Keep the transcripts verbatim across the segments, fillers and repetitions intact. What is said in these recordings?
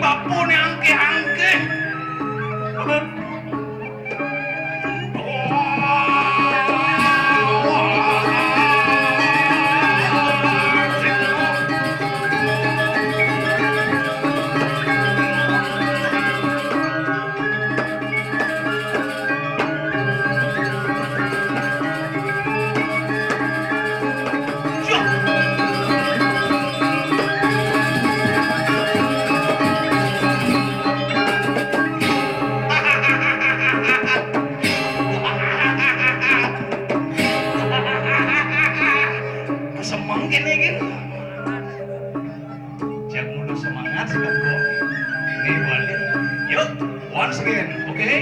Bapane angkih-angkih. Semeng kene iki. Cek mulu semangat, sudah kok. Ini balik. Yuk, once again, oke?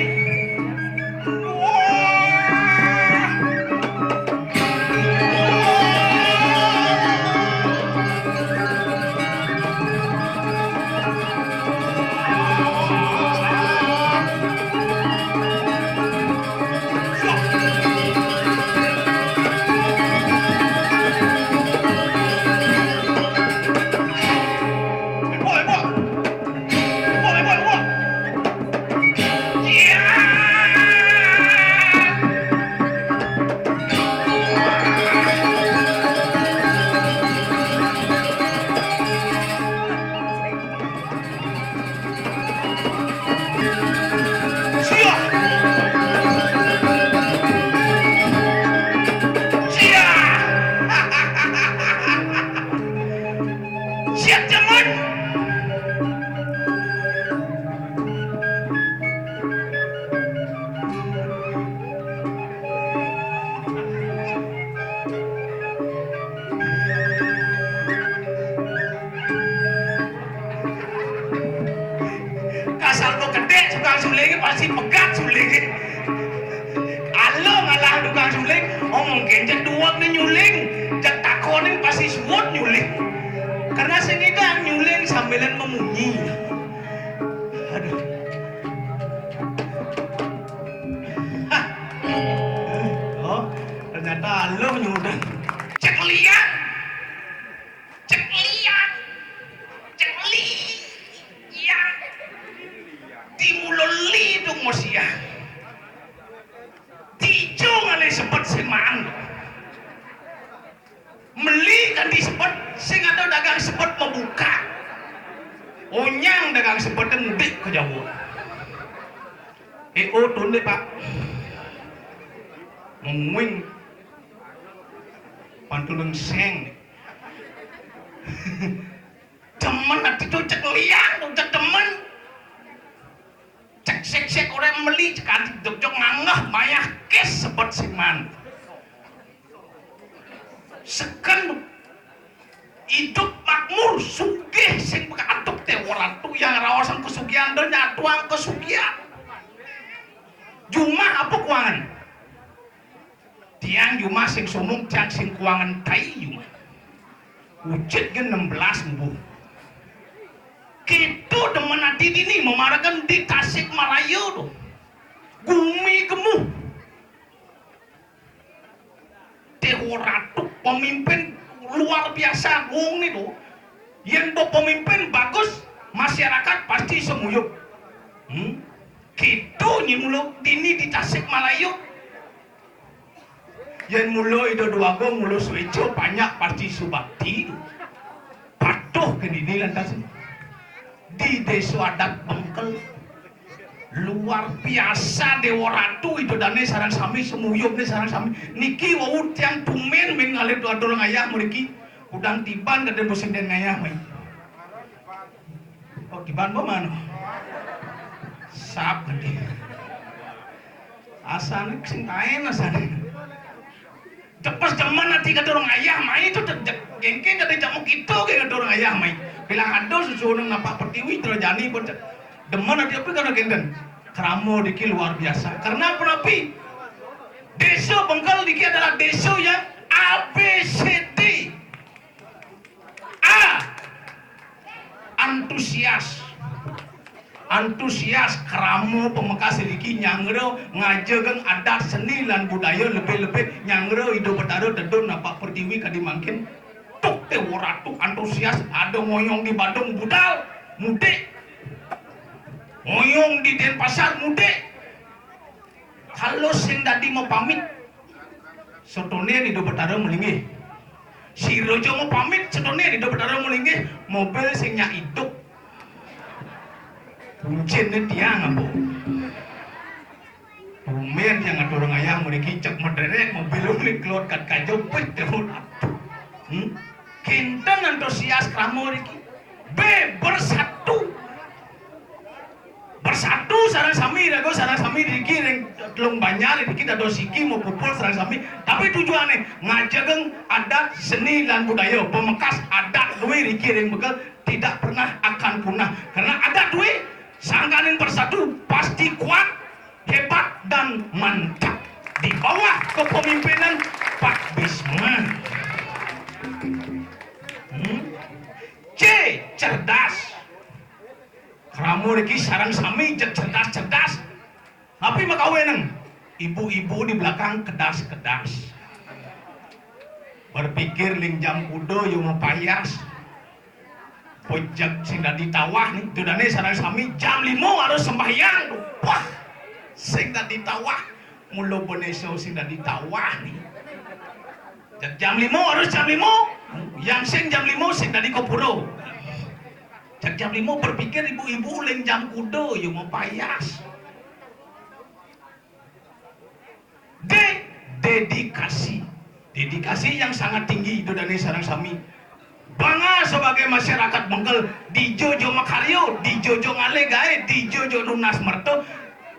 Siap. Siap. Siap, Cemen. Kasar to gedhe tukang suling pasti pegat suling. Ala ngalah tukang suling, omong kenceng duwek ne nyuling, cek takonin pasti suwut nyuling. Karena sing itu nyuling sambilan memunyi. Aduh. Oh, ternyata lu nyudan. Cek liat. Cek liat. Cek liat. Di mulo li dong mosiah. Dijo ngalih sebet sing maan. Meli kanti sebet, sing ada dagang sebet mabuka. Onyang dagang sebet ndik ka Jawa. E O tunde, Pak. Ngwing. Pantun seng. Demen ati to cek liang, to cek demen. Cek sek-sek ora meli, cek ati jog-jog nganggah mayah kis sebet sing maan. Seken idup makmur, sugih sing pakatuk te ora tu yang raosan kesugihan dan nyatuang kesugihan. Jumah apa kuangan? Tiang jumah sing sumung, tiang sing kuangan tai jumah. Wujud gen enam belas mbuh. Kitu demen ati dini memarakan di Tasikmalaya tu. Gumi gemuh. Dewa Ratu pemimpin luar biasa wong niku. Yen mbok pemimpin bagus, masyarakat pasti semuyup. Hmm? Kitu nyi mula dini di Tasikmalaya. Yen mula Ida Dewagung, mula Suejo, banyak pasti subakti. Patuh ke dini lantas. Di Desa Adat Bengkel. Luar biasa Dewa Ratu Ida Dane sareng sami, semuyubne sareng sami. Niki wau tiang tumen men ngalih atur ngayah mriki. Kudang tiban kadhe musim den ngayah mai. Oh, tiban apa mano? Sap gedhe. Asane sing taen asane. Depes demen ati kadhe orang ayah mai tu de-, de-, gengke kadhe jamu kita ke kadhe orang ayah mai. Bilang ada susunan napak pertiwi terjadi pun de-, demen ati apa kadhe genden. Krama diki luar biasa. Karena apa napi? Desa Bengkel diki adalah desa yang A B C D. A. Antusias. Antusias krama pamekas riki nyangra ngajegang adat seni lan budaya, lebih-lebih nyangra Ida Betara tedun napak pertiwi kadi mangkin. Tuk te Ratu antusias ada ngoyong di Badung budal mudik. Oyong di Denpasar mudik. Kalau sing dadi mapamit, setoné Ida Betara malinggih. Sira ja mapamit, setoné Ida Betara malinggih, mobil sing nyak idup. Kunciné tiang apa? Tumben tiang atur ngayah mriki cek medrek mobil uling kelot kat kajo pet dahut. Hmm? Kinten antusias krama riki. Bé bersatu. Bersatu sareng sami, raga sareng sami riki ring telung banjar riki dados siki mapupul sareng sami. Tapi tujuané ngajegeng adat seni lan budaya, pamekas adat dué riki ring Bekel tidak pernah akan punah. Karena adat dué sangkaning bersatu pasti kuat, hebat dan mantap di bawah kepemimpinan Pak Bisma. Hmm? C, cerdas. Krama riki sareng sami jeg cerdas-cerdas. Napi makawinang? Ibu-ibu di belakang kedas-kedas. Berpikir ling jam kuda ya mapayas. Pojak sing dadi tawah ni, dudané sareng sami jam lima harus sembahyang. Wah, sing dadi tawah. Mula benéso sing dadi tawah ni. Jak jam lima harus jam lima. Yang sing jam lima sing dadi kopuro. Jak jam lima berpikir ibu-ibu ling jam kuda ya mapayas. D, dedikasi. Dedikasi yang sangat tinggi, dudané sareng sami. Bangga sebagai masyarakat Bengkel, dija ja makarya, dija ja ngalih gaé, dija ja nunas merta.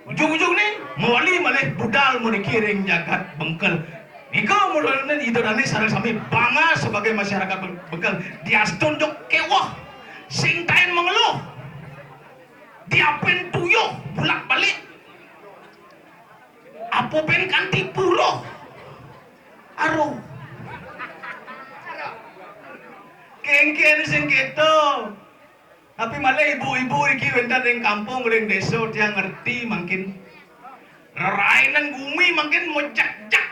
Ujung-ujungné mawali malih budal mriki ring jagat Bengkel. Nika mula ida dané sareng sami bangga sebagai masyarakat Beng-, Bengkel. Diastun ja kéweh. Sing taén mangeluh. Diapin tuyuh bulak-balik. Apa bén kanti puluh? Aruh. Kéngkén sing kéto. Tapi malih ibu-ibu iki wénten ring kampung, ring désa, tiang ngerti mangkin. Rerainan gumi mangkin mojak-jak.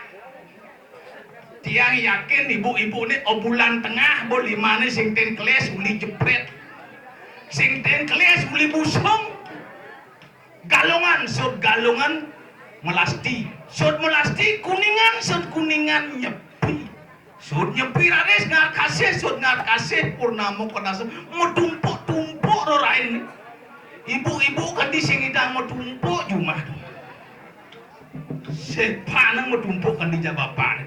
Tiang yakin ibu-ibu ni bulan tengah, bo limané sing ten kelis uli jeprét. Sing ten kelis uli busung. Galungan, sud Galungan melasti. Sud melasti Kuningan, sud Kuningan Nyepi. Sud Nyepi raris Ngarkasih, sud Ngarkasih Purnama Kedasa. Matumpuk-tumpuk rerain. Ibu-ibu kanti sing ngidang matumpuk jumah. Sepaneng matumpuk kanti jabapan.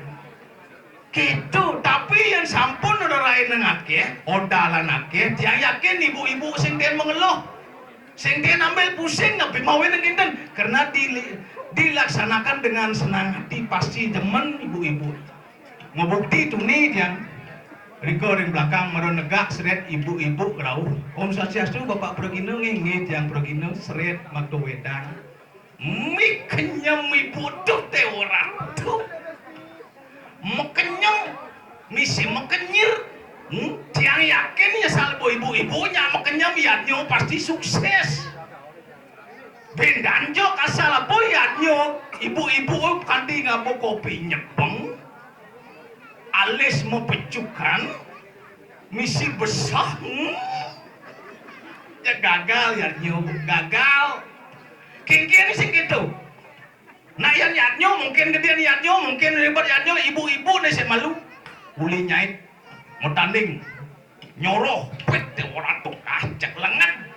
Kéto, tapi yén sampun rerain akéh, odalan akéh, tiang yakin ibu-ibu sing ten mangeluh. Sing ten ambil pusing, napi mawinan kinten? Karena di-, dilaksanakan dengan senang hati, pasti demen ibu-ibu. Mabukti tuni tiang. Rika ring belakang mara negak seret ibu-ibu rauh. Om Swastiastu, Bapak Pragina, nggih, nggih, tiang Pragina, seret makta wédang. Mih kenyem ibu tuh té ora tuh. Makenyem, misi makenyir. Hmm? Tiang yakin ya salbo ibu-ibu nyak makenyem yadnya pasti sukses. Béndan ja asal apa yadnya ibu-ibu kanti ngaba kopi nyepeng. Alis mapecukan, misi besah. Hmm? Ya gagal yadnya, gagal. Kéngkén sing kéto. Nak yén yadnya mungkin gedén yadnya, mungkin ribet yadnya, ibu-ibu né sik malu. Uli nyait, matanding, nyoroh, pit, té ora tuh, ah, cek lenget.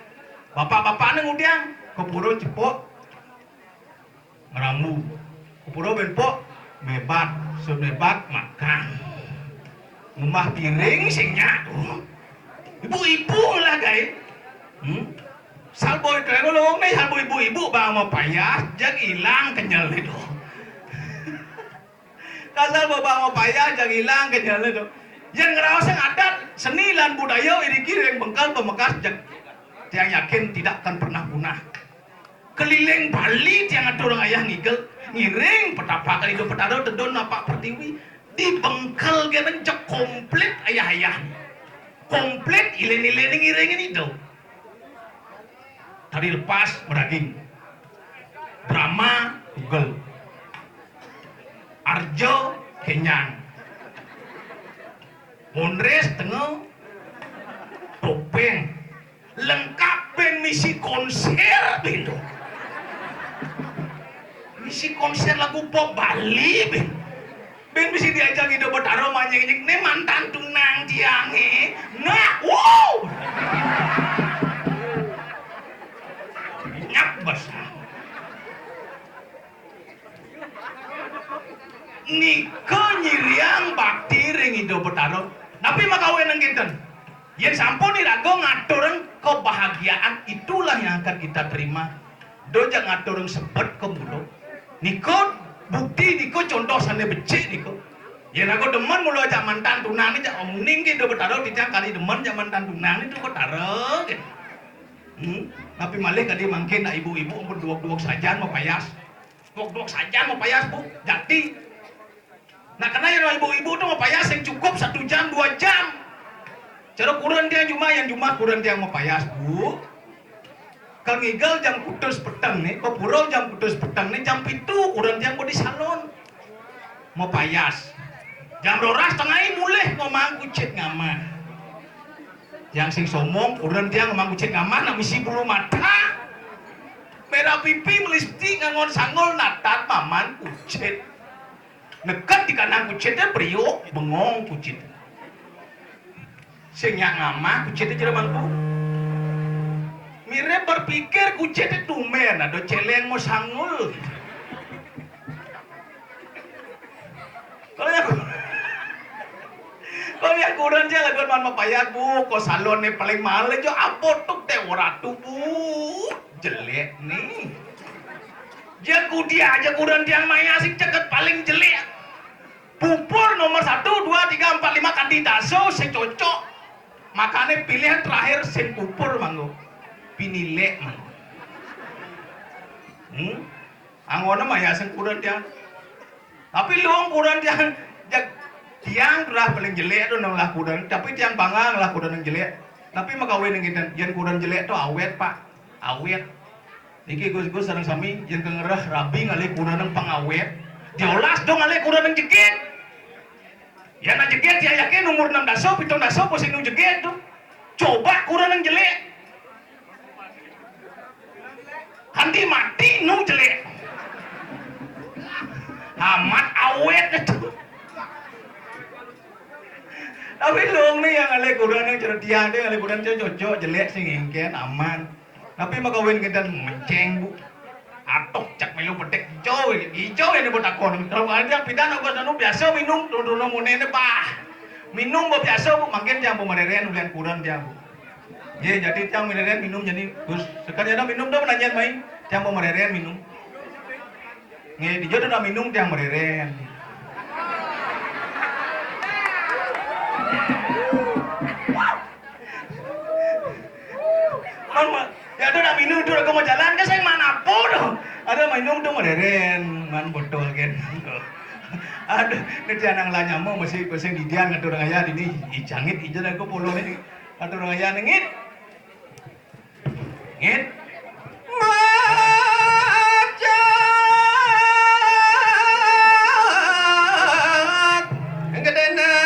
Bapak-bapak né ngudiang, ke pura cepok, ngrambu. Ke pura bén pok, mébat, sud mébat, makan. Ngumah piring sing nyak. Ibu-ibu lah gaé. Hmm? Salbo itu, lolong né, salbo ibu-ibu bang mapayas, jag ilang kenyel itu. Kasal bang mapayas, jag ilang kenyel itu. Yén ngraosang adat, seni lan budaya iriki ring Bengkel pamekas jag. Tiang yakin tidak akan pernah punah. Keliling Bali tiang atur ayah ngigel, ngiring petapakan Ida Betara tedun napak pertiwi. Di Bengkel kéné jeg komplit ayah-ayah. Komplit ilin-ilin ngiringin Ida. Tari lepas meraging. Brahma tugel. Arja kenyang. Mondres tengah. Topeng. Lengkap bén Misi konser, bén. Misi konser lagu pop Bali, bén. Bén misi diajak Ida Betara manyék-nyék, né mantan tunang tiangé. Nah, wow. Nyap basah. Nika nyiriang bakti ring Ida Betara. Napi makawinang kénten? Yén sampun iraga ngaturang kebahagiaan, itulah yang akan kita terima. Da jak ngaturang sebet ka mula. Nika bukti, nika contoh sané becik nika. Yén raga demen mula jak mantan tunang né, jak uning ké Ida Betara, titiang kadi demen jak mantan tunang né, Ida Betara ké. Hmm? Napi malih kadi mangkin nak ibu-ibu ampun duweg-duweg sajan mapayas. Duweg-duweg sajan mapayas, Bu. Jati. Nah, kena yén ibu-ibu to mapayas sing cukup satu jam, dua jam. Cara kurenan tiang jumah, yén jumah kurenan tiang mapayas, Bu. Ka ngigel jam kutus peteng né, ka pura jam kutus peteng né, jam pitu kurenan tiang ba di salon. Mapayas. Jam roras tengahé mulih ngomang kucit ngamah. Yang sing sombong, kurenan tiang ngomang kucit ngamah, nak misi bulu mata. Merah pipi, melipstik, ngangon sanggul, natat maman kucit. Neked di kanang kucité, priuk, bengong kucit. Sing nyak ngamah kucité, jero mangku. Mirip berpikir kucité, tumbén ada céléng mau sanggul. Kalau yang, kalau yang kurenan ja lagu man mapayas, Bu, ka salon né paling mahal aja, apa tuh téh, ratu, Bu. Jelék né. Dia kudia aja kurenan tiang mayas sing ceket paling jelék. Pupur nomor satu, dua, tiga, empat, lima, kadi dasa sing cocok. Makané pilihan terakhir sing pupur mangga. Pinilék mangga. Hmm? Anggona mayas sing kurenan tiang. Tapi luung kurenan tiang, jag-, tiang tuh lah paling jelék tuh nang lah kurenan. Tapi tiang bangga lah kurenan jelék. Tapi makawin nang kénten, yén kurenan jelék tuh awét, Pak. Awét. Niki Gus-gus sareng sami, yén ka ngereh rabi ngalih kurenan pangawét. Diolas dong ngalih kurenan jegég. Yén nak jegég, tiang yakin umur enam dasa, pitung dasa, pasti nu jegég tuh. Coba kurenan jelék. Kanti mati nu jelék. Amat awét itu. Tapi luung né yang ngalih kurenan, yang cara tiang deh, ngalih kurenan cocok, jelék sing éngkén, aman. Tapi makawin kénten mencéng, Bu. Atuh, cak milu bedik ijo, ijo ini buat takon. Kalau ada yang pidan, aku anu biasa minum, turun-turun munéné, bah. Minum ba biasa, Bu, mangkin tiang ba marerén ulian kurenan tiang, Bu. Nggih, jadi tiang marerén minum jadi, Gus, sekalian minum dong, nanyain mai. Tiang ba marerén minum. Nggih, dija tuh nak minum tiang marerén. Man, man, ya tuh nak minum tuh, aku mau jalan ke sing mana pun. Ada minum tuh marerén, man botol kan. Aduh, ini tiang nang lah nyamuk masih, masih didian ngatur ayah ini. Ih, jangit, ijo aku polo ini. Ngatur ayah nengit. Ngit. Macet. Gedénan.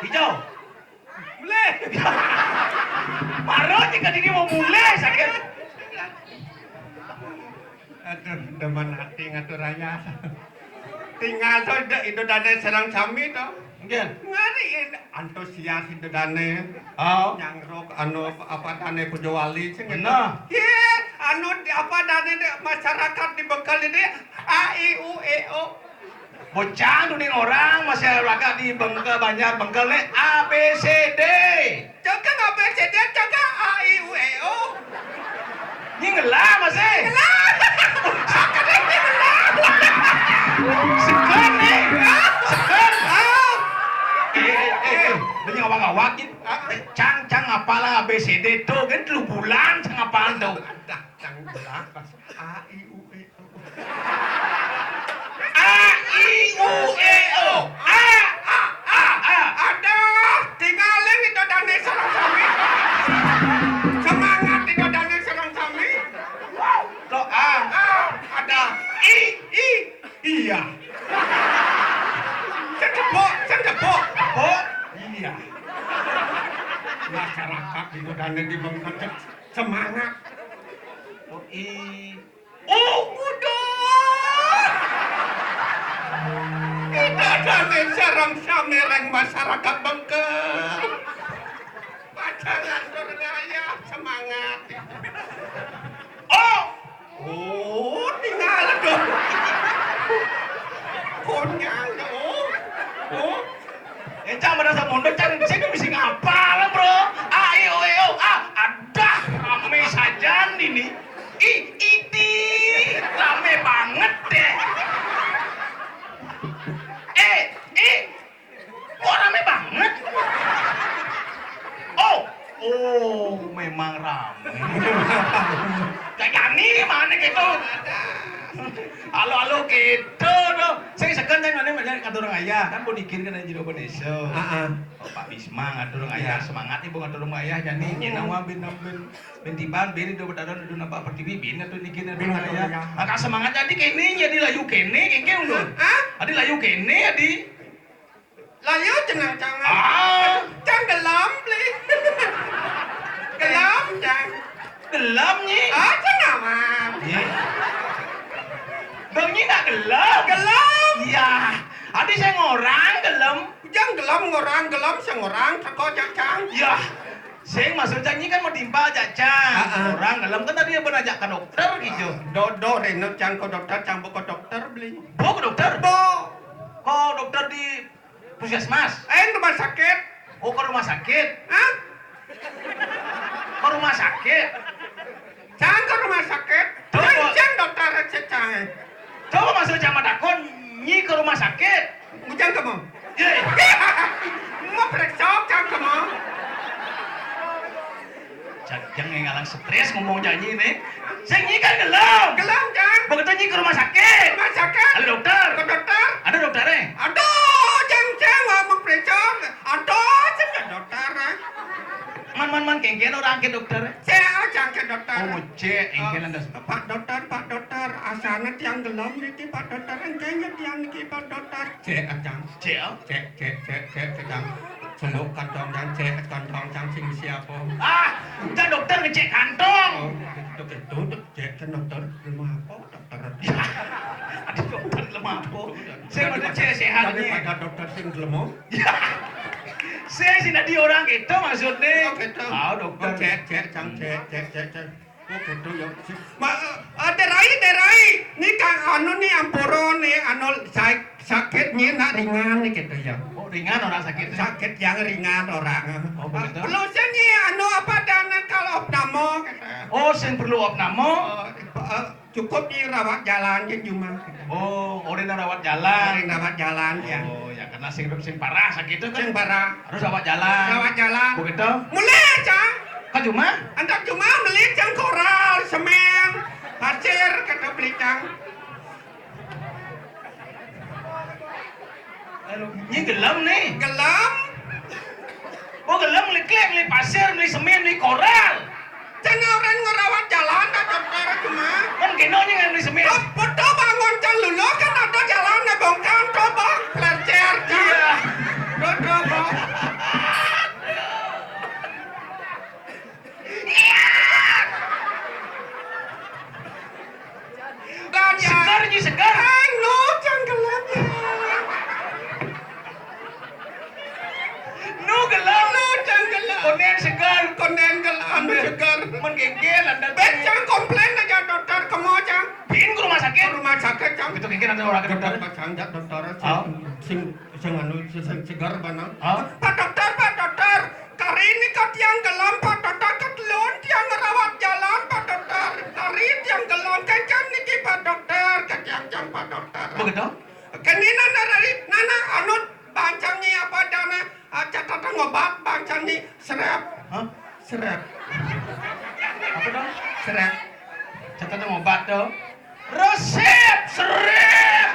Ijo. Mulih. Mara jika dini mau mulih sakit. Aduh, demen hati ngatur raya. Tinggal to ida, ida dane sareng sami to. Nggih. Ngari antusias ida dane. Oh. Nyangruk anu apa dane Pujawali sing. Bener. Iya, anu di, apa dane di masyarakat di Bengkel ini A I U E O. Bocah tuning orang masih raga di Bengkel, Banjar Bengkel ne A B C D. Jangan A B C D, jangan A I U E O. Ini ngelah masih. Ngelah. Sakit ini ngelah. Segan nih. Segan. Ah. Eh, eh, eh, eh. Ini ngawak-ngawak gitu. Ah. Eh, cang, cang apalah A B C D tuh kan telu bulan cang apalah tuh. Dah, cang gelah. A I U E O. A I U E O. A, a, a, a. Ada, tinggalin ida dane sareng sami. Semangat ida dane sareng sami. To A. A, ada. I, i, iya. Sing tepuk, sing tepuk. Tepuk. Iya. Masyarakat ida dane di Bengkel semangat. Oh, i. Oh, udah. Ida dane sareng sami ring masyarakat Bengkel. Pacangan tur ngayah semangat. Oh. Oh, tinggal dong. Konyol dong. Oh. Encang pada samono cari sing bisa ngapal, Bro. A I O E O. Ah, adah rame sajan ini. Ih, idi, rame banget deh. Eh, eh, kok rame banget? Oh, oh, memang rame. Gak jani mana gitu. Halo-halo gitu dong. Saya segan saya mana ngatur ngayah kan mau dikir kan jadi open eso. Heeh. Oh, Pak Bisma ngatur ngayah, semangat ibu ngatur ngayah jani. Nyenawa bin bin bin tiban bin itu bedaran itu napa pertiwi bin atau niki ngatur ngayah. Maka semangat jadi kene jadi layu kene kengke undur. Hah? Adi layu kene adi. Layu cenah cang. Ah. Cang gelem beli. Gelem cang. Gelem nyi. Ah, cenah mah. Nyi. Dong nyi nak gelem. Gelem. Iya. Adi saya ngorang gelem. Jang gelem ngorang gelem sing ngorang teko cang cang. Iya. Sing maksud cang nyi kan mau timpal cang cang. Heeh. Ngorang gelem kan tadi bener ajak ke dokter gitu. Do do reno cang ke dokter cang buka dokter beli. Bo ke dokter? Bo. Kok dokter di puskesmas? Eh, rumah sakit. Oh, ke rumah sakit. Hah? Ke rumah sakit. Cang ke rumah sakit. Tuh, cang, kok cang dokter aja cang. Coba masuk cang takon nyi ke rumah sakit. Bujang kamu. Ye. Mau periksa cang kamu. Cang jangan ngalang stres ngomong janji nih. Sing nyi kan gelem. Gelem cang. Begitu nyi ke rumah sakit. Rumah sakit. Ada dokter. Ke dokter. Ada dokter eh. Aduh, cang cang mau periksa. Aduh, cang ke dokter eh. Man man man kengken orang ke dokter eh. Cek aja ke dokter. Oh, cek engke lantas. Pak dokter, Pak dokter, asana tiang gelem niki Pak dokter, engke ya tiang niki Pak dokter. Cek aja. Cek, oh. Cek, cek, cek, cek, cek, cang. Senduk kantong cang, cek kantong cang sing siapa? Ah, udah dokter ngecek kantong. Oh, itu, itu, itu, cek ke dokter, rumah apa dokter? Ada dokter lemah apa? Saya mana cek sehat nih. Daripada dokter sing gelem. Saya sih tadi orang gitu maksudnya. Oh, gitu. Ah, dokter. Oh, cek, cek, cang, cek, cek, cek, cek. Oh, gitu ya. Ma, eh, derai, derai. Ini kang anu nih ampura nih, anu sa-, sakit nih nak ringan nih gitu ya. Oh, ringan orang sakit. Sakit yang ringan orang. Oh, begitu? Perlu sih nih anu apa dan kalau opname gitu. Oh, sing perlu opname? Oh, eh, cukup nih rawat jalan ke cuma. Oh, orang rawat jalan. Orang rawat jalan ya. Oh, ya karena sing sing parah sakit itu kan. Sing parah. Harus rawat jalan. Rawat jalan. Begitu? Mulai cang. Ke cuma? Antar cuma beli cang koral, semen, pasir, kata beli cang. Aduh, ini gelem nih. Gelem. Oh, gelem beli klep, beli pasir, beli semen, beli koral. Jangan orang ngerawat jalan, ada dokter cuma. Kan kena nih nggak beli semen. Tuh, betul bangun cang lulu kan ada jalan bongkar, coba pelajar. Iya. Betul, Bang. Pak dokter, Pak Sanjak dokter, sing, sing, sing anu, sing, sing seger mana? Pak dokter, Pak dokter, kari nika tiang gelem, Pak dokter, ketelun tiang ngerawat jalan, Pak dokter. Kari tiang gelem, kencang niki, Pak dokter, kencang, Pak dokter. Begitu? Kene nana dari, nana anu bancang nyi apa dana, ah, catatan obat bancang nyi, serep. Hah? Serep. Apa dong? Serep. Catatan obat dong. Resep, serep.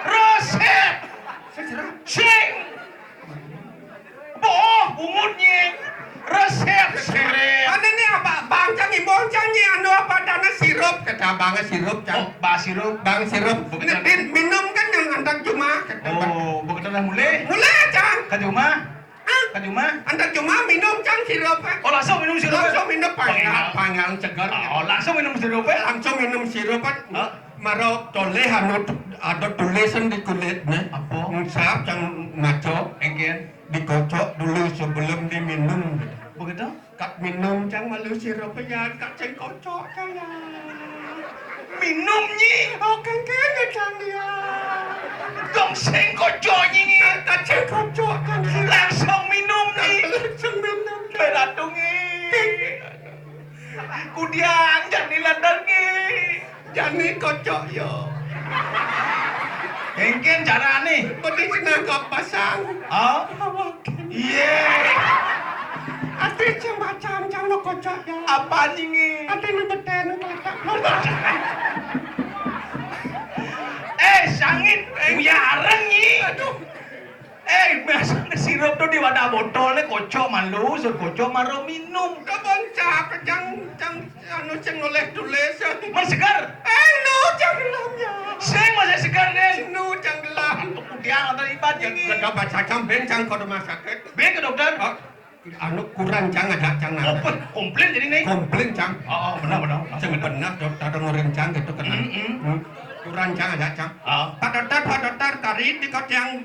Resep. Serep. Sing. Boh, bungut nyi. Resep, serep. Anu nih apa? Bancang imbon cang nyi anu apa dana sirup kata abang sirup cang. Oh, bah sirup. Bang sirup. Begitu. Ini din minum kan yang antar cuma kata abang. Oh, begitu dah mulai. Mulai cang. Ke rumah. Hah? Ke rumah. Antar cuma minum cang sirup. Oh, langsung minum sirup. Langsung minum panggang, panggang segar. Oh, langsung minum sirup. Langsung minum sirup. Hah? Maro toleh anu ada tulisan di kulitnya. Apa? Ngusap cang ngaco. Engken. Dikocok dulu sebelum diminum. Begitu? Kat minum cang malu sirup ya, kat sing kocok cang ya. Minum nyi. Oh, kan kene cang dia. Dong sing kocok nyi ngi. Kat, kat sing kocok cang. Langsung minum nyi. Langsung minum. Beratung nyi. Kudiang jani lantar nyi. Jani kocok yo. Engken carane. Bedi senang kau pasang. Oh? Iya. Ati cang macam cang no kocok ya. Apa nyi ngi? Ati no beten keletak. Eh, sangit. Uya areng nyi. Aduh. Eh, biasanya sirup tuh di wadah botolnya kocok malu, sur kocok maro minum. Kapan siapa cang, cang, anu cang oleh tulis. Masih segar? Eh, lu cang gelem ya. Sing masih segar, Den. Nu cang gelem. Untuk kudiang atau ibat ini. Gak baca cang ben cang ke rumah sakit. Ben ke dokter. Oh, anu kurang cang aja cang. Apa? Komplain jadi nih. Komplain cang. Oh, oh, benar, benar. Cang benar, dokter ngurin cang gitu kan. Hmm, hmm. Hmm. Kurang cang aja cang. Oh. Pak dokter, Pak dokter, kari di kot yang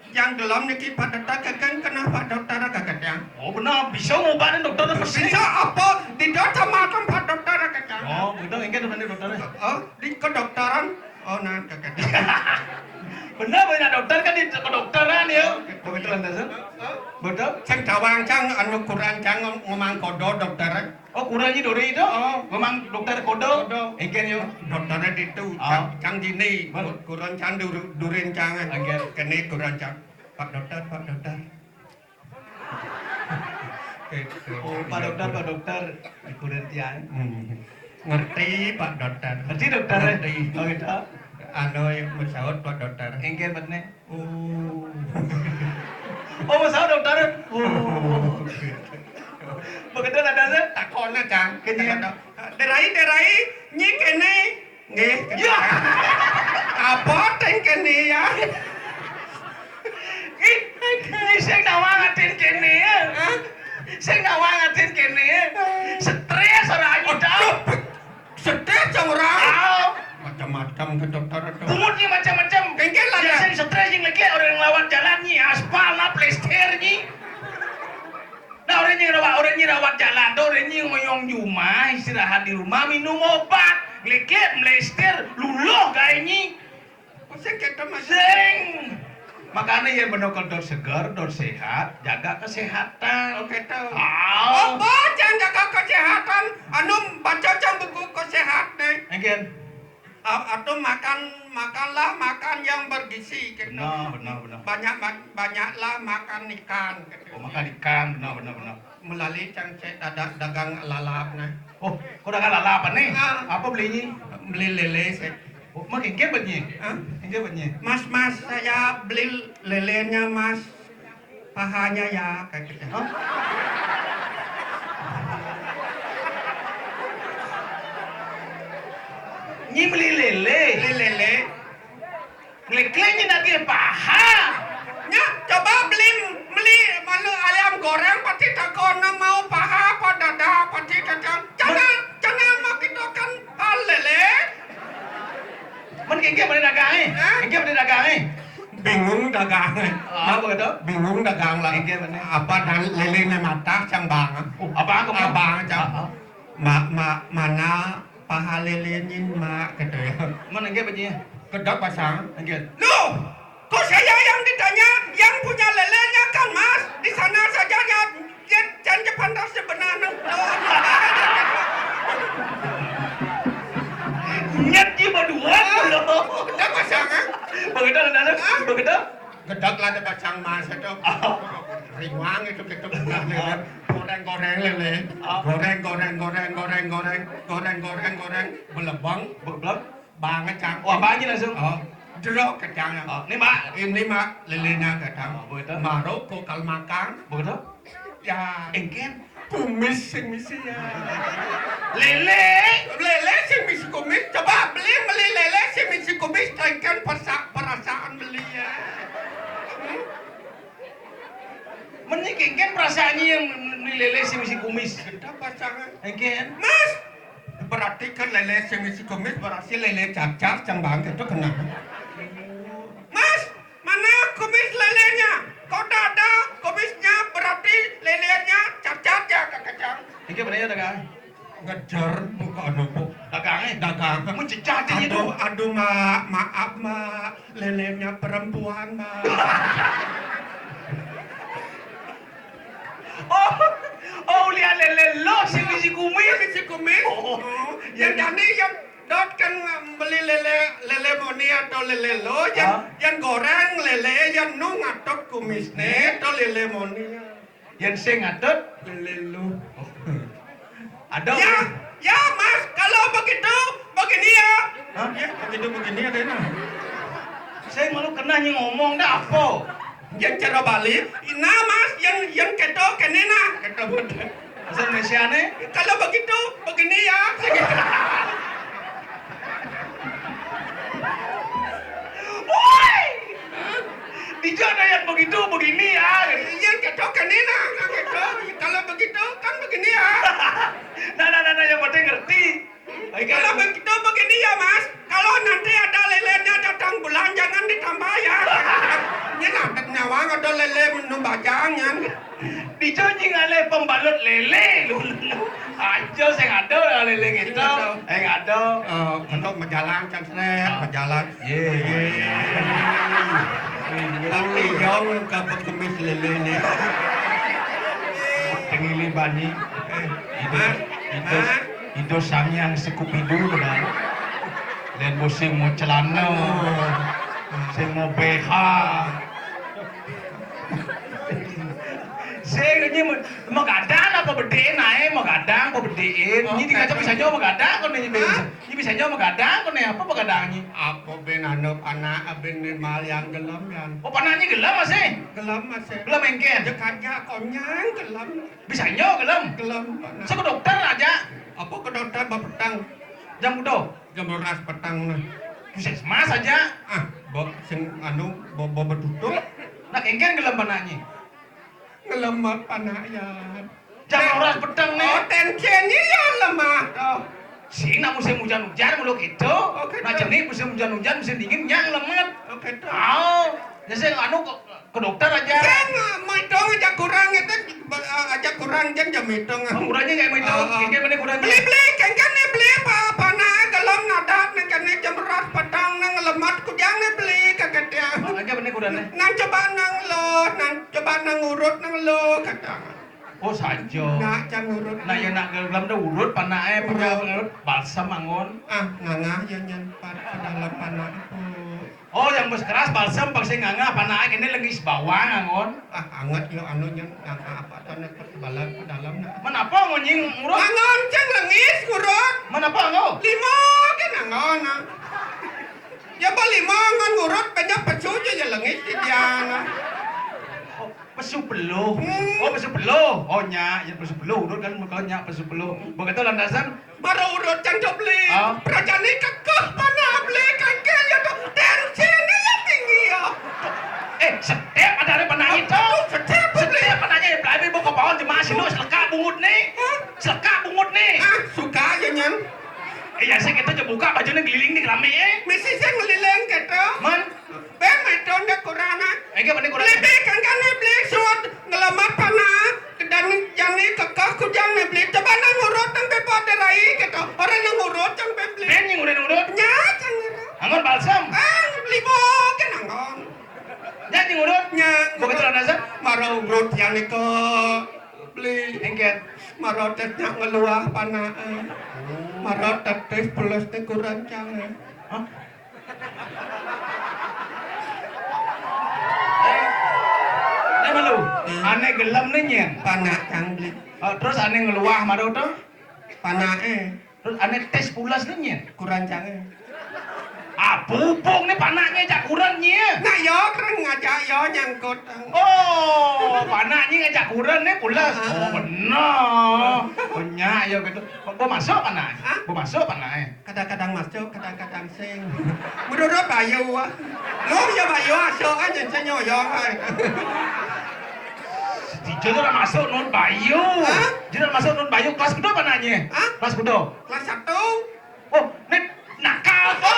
Yang gelem niki Pak Dokter, keken kenapa Pak Dokter keken yang? Oh, benar, bisa ngobatin dokter pasti. Bisa apa? Di dokter makan Pak Dokter keken. Oh, begitu, engke dokter, dokter. Oh, di kedokteran. Oh, nah, keken. Benar, banyak dokter kan di kedokteran ya. Begitu lantasan. Betul. Sing dawang cang anu kurang cang ngomong kodo dokter. Oh, kurang nyi dori itu? Oh. Memang dokter kodo? Kodo. Engken yo. Dokternya itu, oh. Cang, cang dini. Kurang cang dur-, durin cang. Engken. Kene kurang cang. Pak dokter, Pak dokter. Gitu. Oh, Pak dokter, Pak dokter. Kurang tiang. Hmm. Ngerti, Pak dokter. Ngerti dokter? Ngerti. Oh, gitu. Anu yang bersaut, Pak dokter. Engken bener. Oh. Oh, masalah dokter. Oh. Begitu ada saya. Takona, Cang. Kene. Derai, derai, nyi kene. Nggih. Ya. Apa teng kene ya? Ih, ih, sing nawang atin kene ya. Hah? Sing nawang atin kene ya. Stres ora anyi tau. Sedih cang ora. Macam-macam ke dokter itu. Bungut nyi macam-macam. Kengkel lah. Biasa stres nyi lagi orang lawat jalan nyi, aspal lah, plester nyi. Nah, orang nyi rawat, orang nyi rawat jalan tuh, orang nyi ngoyong di rumah, istirahat di rumah, minum obat, ngelekek, melester, luluh gawe nyi. Sing kita masih. Sing. Makanya ya bener kalau dor segar, dor sehat, jaga kesehatan. Oh, gitu. Ah. Oh, baca jaga kesehatan. Anu baca cang buku kesehatan. Engken. A-, atau makan, makanlah makan yang bergizi gitu. Benar, benar, benar. Banyak ma-, banyaklah makan ikan gitu. Oh, makan ikan, benar, benar, benar. Melalui cang cek dadak dagang lalap nah. Oh, kok dagang lalap nih? Ah. Apa belinya? Beli lele sih. Oh, mah engke betnya? Hah? Engke betnya? Mas, mas, saya beli lelenya, Mas. Pahanya ya, kayak gitu. Hah? Nyi beli lele. Beli lele. Ngelek-ngelek nyi nagih paha. Nya, coba beli, beli malu ayam goreng, pasti takon mau paha apa dada, pasti takon. Cana, cana mah kita kan paha lele. Men engke bade dagang, eh? Hah? Engke bade dagang, eh? Bingung dagang, eh? Ah, apa kata? Bingung dagang lah. Engke bade. Apa dan lelenya matah cang bang. Oh, abang ke abang cang. Ah, ah. Ma, ma, mana paha lele nyin, Mak, gitu ya. Men engke bade. Gedeg pasang. Nggih. Loh, kok saya yang ditanya? Yang punya lelenya kan Mas. Di sana saja ya, ya, jangan pantas sebenarnya. Nyet ki berdua lho. Gedeg pasang, eh? Begitu, Nana? Hah? Begitu? Gedeg lah ada pasang Mas itu. Oh. Riwang itu, gitu. Goreng-goreng lele. Oh. Goreng, goreng, goreng, goreng, goreng. Goreng, goreng, goreng. Belebeng. Belebeng? Banget, Cang. Wah, banget langsung. Oh, jeruk kacang. Oh, ini, Mak. Ini, Mak, lelenya kacang. Oh, begitu. Maruk, kokal makan. Begitu? Ya. Engken? Kumis sing misi ya. Lele? Lele sing misi kumis. Coba beli, beli lele sing misi kumis, engken persa-, perasaan beli ya. Meni engken perasaannya yang beli lele sing misi kumis. Kita pasangan. Engken? Mas, berarti kan lele sing misi kumis, berarti lele cacar, cang bangke itu kenapa? Mas, mana kumis lelenya? Kok tak ada kumisnya, berarti lelenya cacat ya, Kang Kacang? Iki bener ya, Kang? Ngejar buka anu, Bu. Dagangnya? Dagang. Mencecah aja itu. Aduh, aduh, Mak, maaf, Mak. Lelenya perempuan, Mak. Oh, oh, lihat lele lo, sing misi kumis. Sing misi kumis. Oh. Oh, yang jani yang dot kan beli lele, lele moni atau lele lo, yang, hah? Yang goreng lele, yang nu ngatut kumisne, atau lele moni. Yang sing ngatut? Lele lo. Oh. Ada. Ya, ya, Mas, kalau begitu, begini ya. Hah? Ya, begitu begini ya, Dena. Saya malu kena nyi ngomong dah apa? Yang cara Bali, nah, Mas, yang, yang keto kene nah, keto betul. Bahasa Indonesia nih? Kalau begitu, begini ya. Woi! Di sana yang begitu, begini ya. Yang keto kene nah, nah, keto. Kalau begitu, kan begini ya. Nah, nah, nah, nah, yang penting ngerti. Baik, kalau begitu begini ya, Mas. Kalau nanti ada lelenya datang bulan, jangan ditambah ya. Ini nanti nyawang ada lele minum bajang ya. Dijo nying alih pembalut lele. Aja sing ada lele gitu. Sing ada. Eh, ada. Eh, untuk berjalan kan, Sret, berjalan. Iya, iya, iya. Tapi jauh kaput kumis lele nih. Tengili bani. Eh, itu, itu, itu sang yang sekupidu benar. Dan musim mau celana, sing mau B H. Sing ini mau, mau gadang apa bedein ae, mau gadang apa bedein. Oh, ini dikacau bisa nyawa mau gadang kok ini. Hah? Ini bisa nyawa mau gadang kok ini, apa mau gadang ini? Apa ben anu anak ben mal yang gelem ya. Oh, panaknya gelem masih? Gelem masih. Gelem engken? Ya kagak, konyang gelem. Bisa nyo gelem? Gelem, Pak. Saya ke dokter aja. Apa ke dokter bapetang? Jam udah. Jam dua belas petang nah. Puskesmas aja. Ah, bo, sing anu, bo, bo betutup. Nak engken gelem panaknya. Ngelemah panak ya. Jam dua belas petang nih. Oh, tensinya ya lemah toh. Sing nak musim hujan-hujan mulu gitu. Oh, gitu. Macam ni musim hujan-hujan, musim dingin yang lemet. Oh, gitu. Oh, ya sing anu ke, ke dokter aja. Sing, eh, mau hitung aja kurang itu, eh, aja kurang jen jam hitung. Oh, kurangnya ya mau hitung. Ah, ah. Ini bener kurang. Beli, beli, kan, kan ni beli apa, apa nak gelem nadat ni kan ni jam dua belas petang nang lemat kujang ni beli kakak dia. Oh, aja bener kurang ni. Nang coba nang lo, nang coba nang urut nang lo kata. Oh, saja. Nak, can urut. Nah, ya nak gelem dah urut, panak eh, punya urut, balsam angon. Ah, ngangah ya nyen pat, ke dalam panak itu. Oh, yang bes keras balsam, paksa ngangah, panak eh, kene lengis bawang angon. Ah, anget yo anu nyen, ngangah apa tuh, nek perkebalan ke dalam, nak. Menapa ngonying urut? Angon, cang lengis urut. Menapa angon? Lima, kan angon, ah. Ya, apa lima angon urut, banyak pecu aja ya lengis di dia, nah. Oh, pesu peluh. Hmm. Oh, pesu peluh. Oh, nya, ya pesu peluh. Urut kan muka nya pesu peluh. Begitu landasan. Baru urut cang cok beli. Ah. Perajani kekeh mana beli kangkil ya tuh. Tensinya ya tinggi ya. Eh, setiap ada hari penanya itu. Apa tuh? Setiap beli. Setiap penanya ya, pelai buka bawah jemaah sini, selekak bungut nih. Hah? Selekak bungut nih. Ah, suka aja nyen. Eh, ya, saya kita coba buka bajunya keliling nih, rame ya. Mesti saya ngeliling gitu. Man? Ben, itu ndak kurang, ah. Eh, gimana kurang? Lebih kan, kan, beli suat ngelamat panak. Dan jani kekeh kujang ni beli. Coba nang urut nang pepo ada rai gitu. Orang nang urut nang pe beli. Ben yang udah urut. Nya, cang urut. Angon balsam. Ah, Urut yang nika beli. Engken. Mara tes nyak ngeluah panake. Mara tetes pules niku rancang. Hah? Eh, eh, malu. Hmm. Ane gelem ne nyen. Panak cang beli. Oh, terus ane ngeluah mara to? Panake. Terus ane tes pules ne nyen. Kurancange. Ah, pupuk ne panaknye jak kuren nye. Nah, yo, keren ngajak yo nyangkut. Oh, panaknye ngajak kuren ne pules. Ah. Oh, bener. Banyak ya gitu. Bo masuk panaknye? Hah? Bo masuk panaknye? Kadang-kadang masuk, kadang-kadang sing. Menurut Bayu, ah. Lu ya Bayu, masuk aja, saya nyoyong, ah. Jero ora masuk nun Bayu. Hah? Jero ora masuk nun Bayu, kelas kedua panaknye? Hah? Kelas kedua. Kelas satu. Oh, nek nakal to.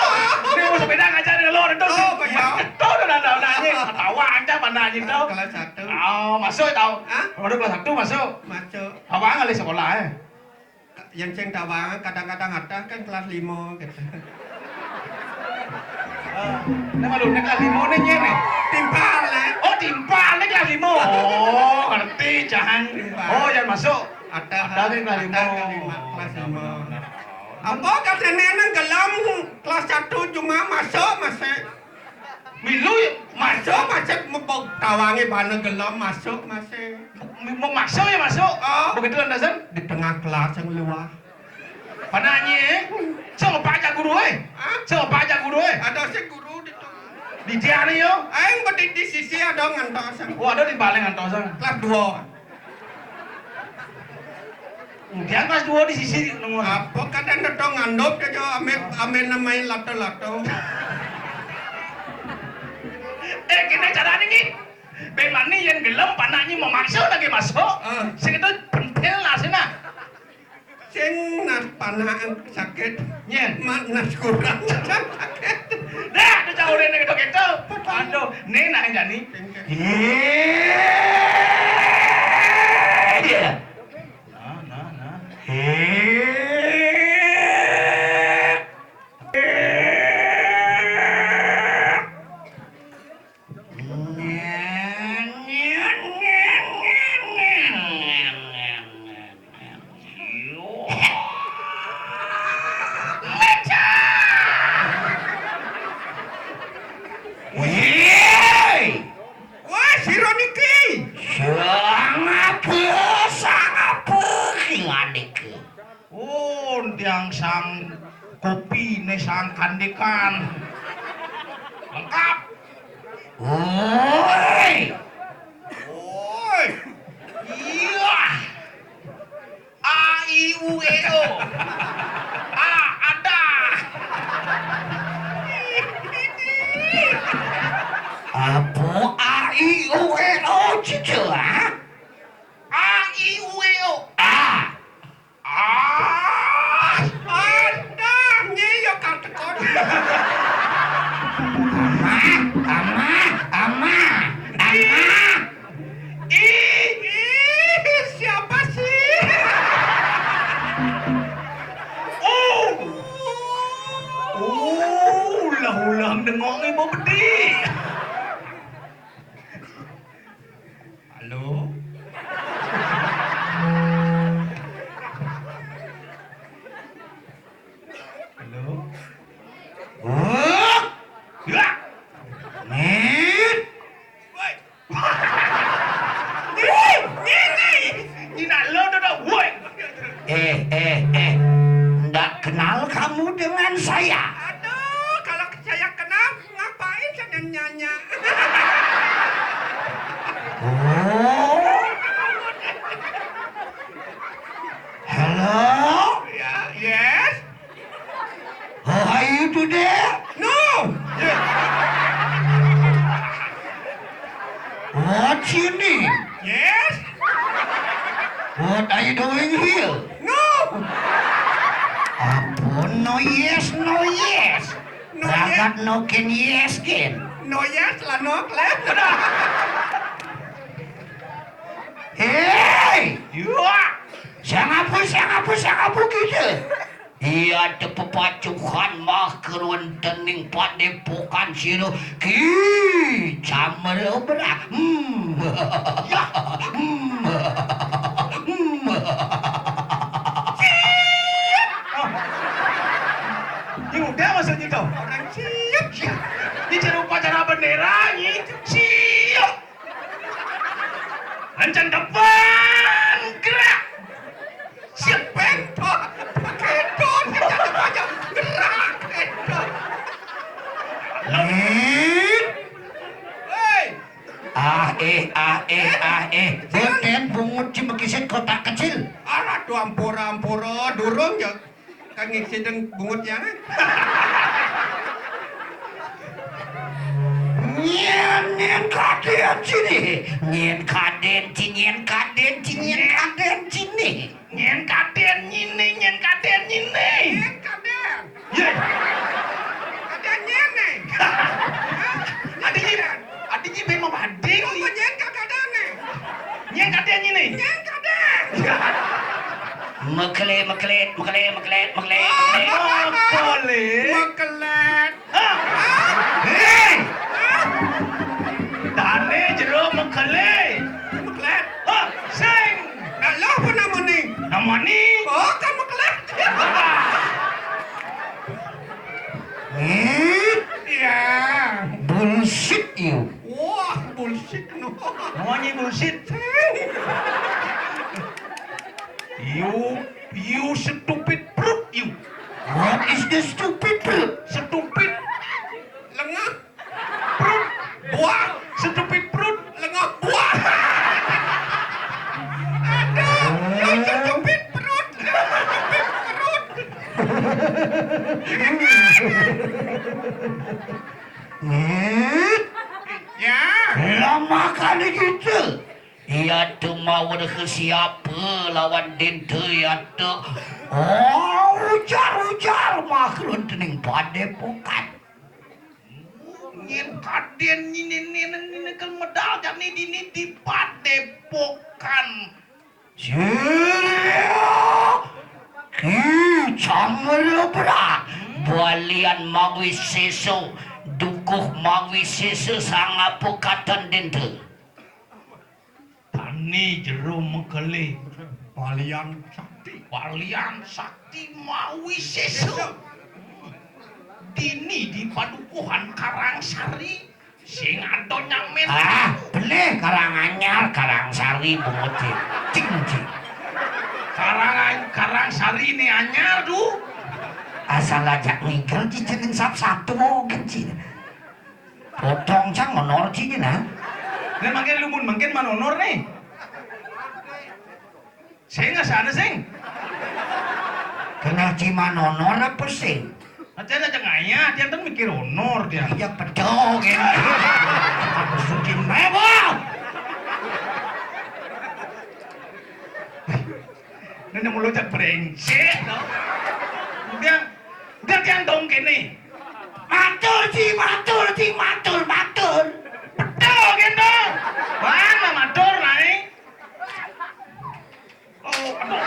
Nek mau sepeda ngajar nih lo, itu. Oh, iya. Itu udah nanda nanya. Ketawa aja panaknye to. Kelas satu. Oh, masuk tau. Hah? Udah kelas satu masuk. Masuk. Apa ngalih sekolah, eh? Yang sing tawang kadang-kadang ada kan kelas lima gitu. Eh, ini malu, ini kelas lima nih, nyen nih. Timpal, eh. Oh, timpal, ini kelas lima. Oh, ngerti, jangan. Timpal. Oh, yang masuk. Ada, ada nih kelas lima. Ada kelas lima, kelas lima. Apa katanya nang gelem kelas satu cuma masuk, masih. Milu ya, masuk, masuk, mebok tawange bana gelem masuk, masih. Mau masuk ya masuk. Oh. Begitu landasan? Di tengah kelas yang luar. Panaknye, eh? Sing ngepajak guru, eh? Hah? Sing ngepajak guru, eh? Ada sing guru di tu. Di tiang ni, yo? Aing berdiri di sisi ada ngantos. Oh, ada di paling ngantos. Kelas dua. Dia kelas dua di sisi nunggu. Apa kadang tetong ngandop aja, ambil, ambil namain lato-lato. Eh, kene carane iki. Ben mani yen gelem panaknye memaksa lagi masuk. Ah. Sing itu pentil nasina. Sing nas panak sakit. Nyen. Mak nas kurang sakit. Dah, tu jauh deh gitu gitu. Aduh, nih nah jani. Iya. Nah, nah, nah. Woi! Wah, sira niki. Sangapa, sangapa ki nganiki? Oh, tiang sang kopi ne sang kandekan. Lengkap. Woi. Woi. Iya. A, I, U, E, O. A, ada. Apa A, I, U, E, O, cucu, ha? A, I, U, E, O. A. Ah, ada, nyi ya katekon. Ama, ama, ama, ama. Ih, ih, siapa sih? Oh. Oh, ulah-ulah dengok ibu bedik. Halo? Halo? Oh? Ya. Nih. Woi. Nih, nih, nih. Nina lo dodok, woi. Eh, eh, eh. Ndak kenal kamu dengan saya. Aduh, kalau saya kenal, ngapain saya nanya? Oh. Hello? Ya, yes. How are you today? No. What's your name? Yes. What are you doing here? No. Ampun, no yes, no yes. No yes. Ragat no ken yes ken. No yes lah no clap. Hei! Yua! Siang apa, siang apa, siang apa gitu? Iya, tepepacuhan mah kawontening padépokan sira Ki Camrebra. Hmm. Ya. Hmm. Hmm. Oh. Ya udah, maksudnya tuh. Orang siap, siap. Ini cara upacara bendera, ini siap. Rencang depan, gerak. Siap, bentok. Pakai don, rencang depan, gerak, bentok. Hei. Ah, eh, ah, eh, ah, eh. Boten bungut ci mekisit kotak kecil. Alah, tuh ampura-ampura, durung ya. Kang ngisi deng bungut ya. Nyén, nyén kadén sini. Nyén kadén ci, nyén kadén ci, nyén kadén sini. Nyén kadén nyini, nyén kadén nyini. Nyén kadén. Yé. Kadén nyini. Adi nyi, adi nyi ben mabading. Apa nyén kadén né? Nyén kadén nyini. Nyén kadén. Mekelé, mekelé, mekelé, mekelé, mekelé. Mekelé. Mekelé. Hah? Hei! Dané jero mekelé. Mekelé. Hah? Sing. Nah, lo apa namanya? Namanya? Oh, kan mekelé. Hmm? Ya. Bullshit you. Wah, bullshit no. Namanya bullshit. You, you stupid brute, you. What is the stupid brute? Stupid. Lengah. Brute. Buah. Stupid brute. Lengah buah. Aduh, you stupid brute. Stupid brute. Hmm? Ya. Lama kali gitu. Iya tuh mau siapa lawan Dente ya tuh. Oh, ujar-ujar makhluk dening padépokan. Nyén kadén nyini, nyini, nyini, kan medal jani dini di padépokan. Sira Ki Camrebra, balian mawisésa, dukuh mawisésa sangapa katon Dente. Tani jero mekelé. Walian sakti. Walian sakti mawisésa. Dini di padukuhan Karangsari sing ada nyamén. Ah, bené Karanganyar, Karangsari, bungut, cing, cing. Karang, Karangsari né anyar, Du. Asal ajak ngigel ci jeneng sap-satu, cing. Potong cang honor ci, nah. Lah, mangkin lumun, mangkin manonor né. Sing, asana sing. Kena ci manonor apa sing? Aja aja ngaya, dia kan mikir honor dia. Iya, pedok, ya. Aku sukin mewah. Nanya mulu cak brengsek, no. Dia, dia tiang dong kene. Matur, ci, matur, ci, matur, matur. Betul, gendong. Bang, lah matur, naik. Oh, aduh.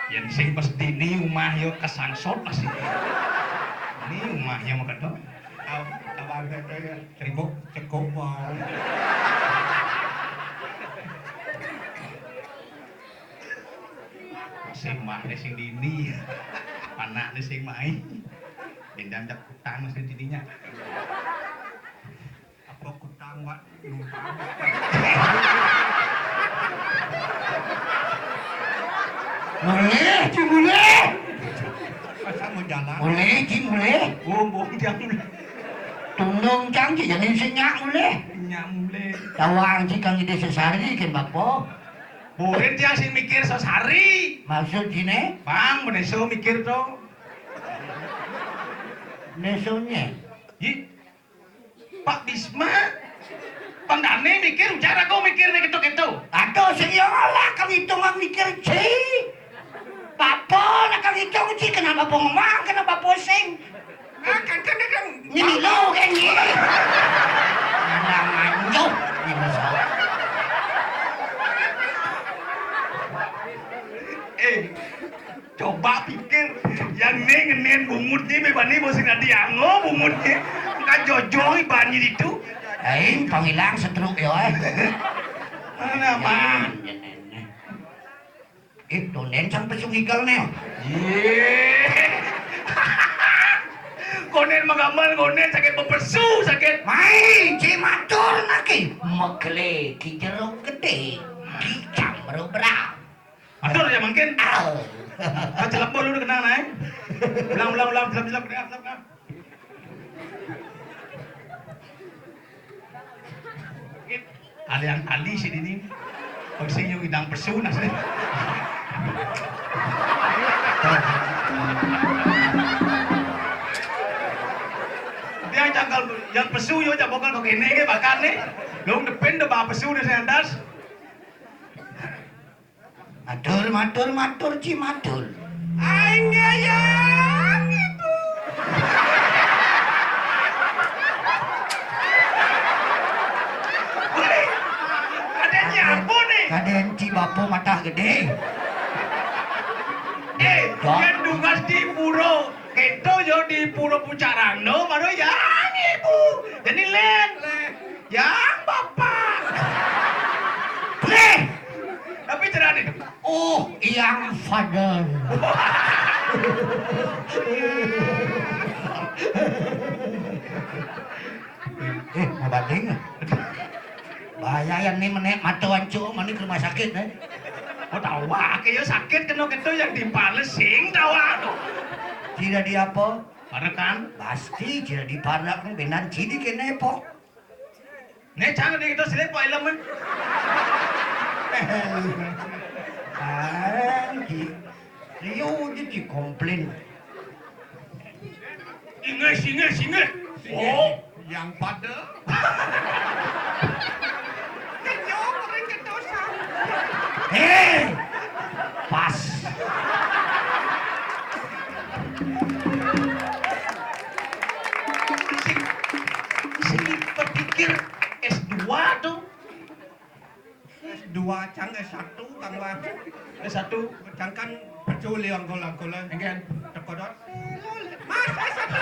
Yén sing mesti ni umah yo kesangsot pasti. Ni umah yo makedok. Aw, abang saya ya, cekok, cekok, bang. Sing mah sing dini. Anakné sing main. Pindah cek utang sing dininya. Apa kutang, Wak? Numpang. Mulih, Ci, mulih. Masa mau jalan? Mulih, Ci, mulih. Oh, mbok jam. Tundung cang, Ci, jane sing nyak mulih. Nyak mulih. Tawang, Ci, kang ide sesari, ken bapa. Murid yang sing mikir sesari. Maksud cine? Bang, meneso mikir to. Nesonye? Yi, Pak Bisma, pandane mikir, ujar aku mikir nih ketuk-ketuk. Aduh, sing yo lah, kang hitungan mikir, Ci. Papa, nak kang hitung, Ci, kenapa bengong, kenapa pusing? Ah, kan, kan, kan, kan. Ini lo, kan, ini. Anak manjuk. Coba pikir, yang né ngenén bungut né, mé bani bos sing dadi ango bungut né. Engké jojong bani ditu. Aing pangilang setruk yo, éh. Mana, mana? Ih, tondén sang pesu ngikel né. Yé. Kondén mah gampang, kondén sakit pepesu, sakit. Mai, ci matur naki. Mekelé ki jero gedé, ki camré berang. Atur ya mangkin. Au. Ah, celep lu kenang naik. Ulang, ulang, ulang, celep, celep, kenang, celep, kenang. Ada yang tali sih ini. Pasti yang idang pesu nasib. Dia cangkal yang pesu yo cak bokal kok ini ke bakar nih. Dong depan deh bawa pesu di atas. Matur, matur, matur, ci matur. Aing ngayang ibu. Wih, ada nyapu nih. Kadén ci bapo matah gedé. Eh, Dok. Yang dungas di puro, kéto yo di puro Pucak Rangdo, baru yang ibu. Jadi lén. Yang bapak. Lén. Tapi cerane. Oh, yang father. Eh, mau banding. Bahaya ya nih menek mata wancu, mani ke rumah sakit, eh. Oh, tahu, wah, kayak sakit kena gitu yang dipales sing tahu, aduh. Tidak di apa? Parekan? Pasti tidak diparekan, benar cidi kene, pok. Né, jangan di itu silih, pok, ilem, eh. Anjing. Rio aja dikomplain. Inggih, inggih, inggih. Oh, yang pada. Kenyok, orang kedosan. Eh, pas. Sing, sing berpikir S dua tuh. S dua cang S satu, Kang Wan. S satu. Cang kan pecul yang gol-gol. Engken. Tekodot. Mas, S satu.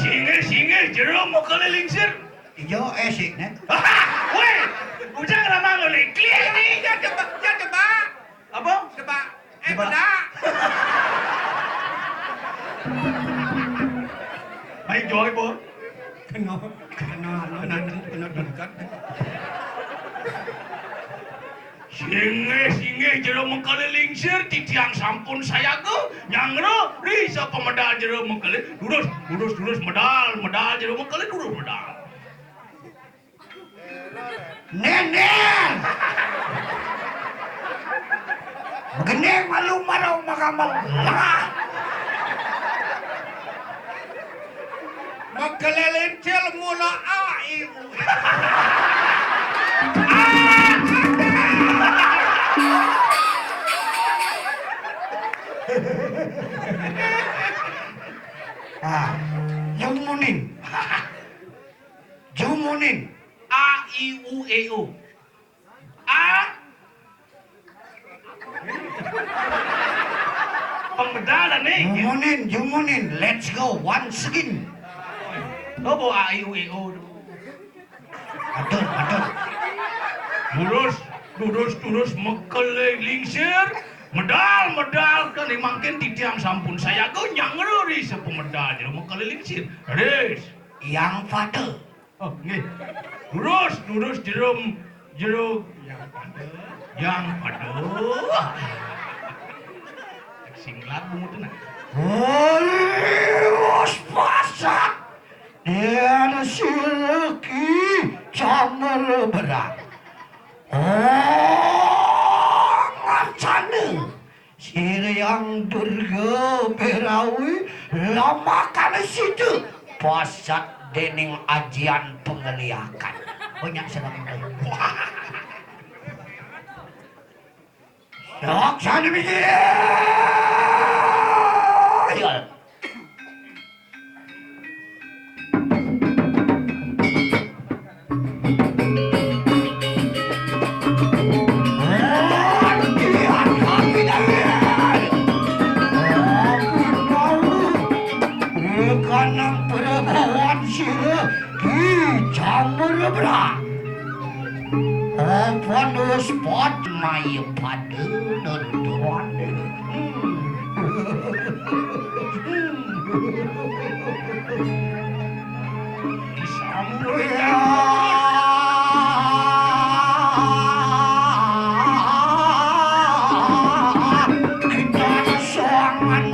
Singe, singe, jero mokele lingsir. Ijo, eh, sih, né. Woi, ujang ramang oleh klinik. Ya, coba, ya, coba. Apa? Coba. Eh, coba. Beda. Baik, Joy, Bu. Kena, kena, kena, kena dengkat. Singgih, singgih, jero mengkele lingsir, titiang sampun sayaga, nyangro, risa pemedal jero mengkele, durus, durus, durus, medal, medal jero mengkele, durus, medal. Nénér. Begending malu marau magamal. Lah. Makelelin cil mula A I U. Ah, yang muning. Jumunin. A, I, U, E, O. A. Pembedalan nih. Jumunin, jumunin. Let's go once again. Coba A, I, U, E, O. Aduh, aduh. Lurus, lurus, lurus, mekele lingsir. Medal, medal, kan mangkin titiang sampun sayaga nyangro ri sepemedal jero mekele lingsir. Ris. Yang pada. Oh, nggih. Lurus, lurus, jero, jero. Yang pada. Yang pada. Singlat bungut nah. Lurus pasat. Dia ada sileki camel berang. Oh, ngacane. Siriang Durga Berawi lamakan sida pasat dening ajian pengeliakan. Banyak seneng. Sok sane mikir. Spot maya pada nonton. Sambuya. Kita soangan.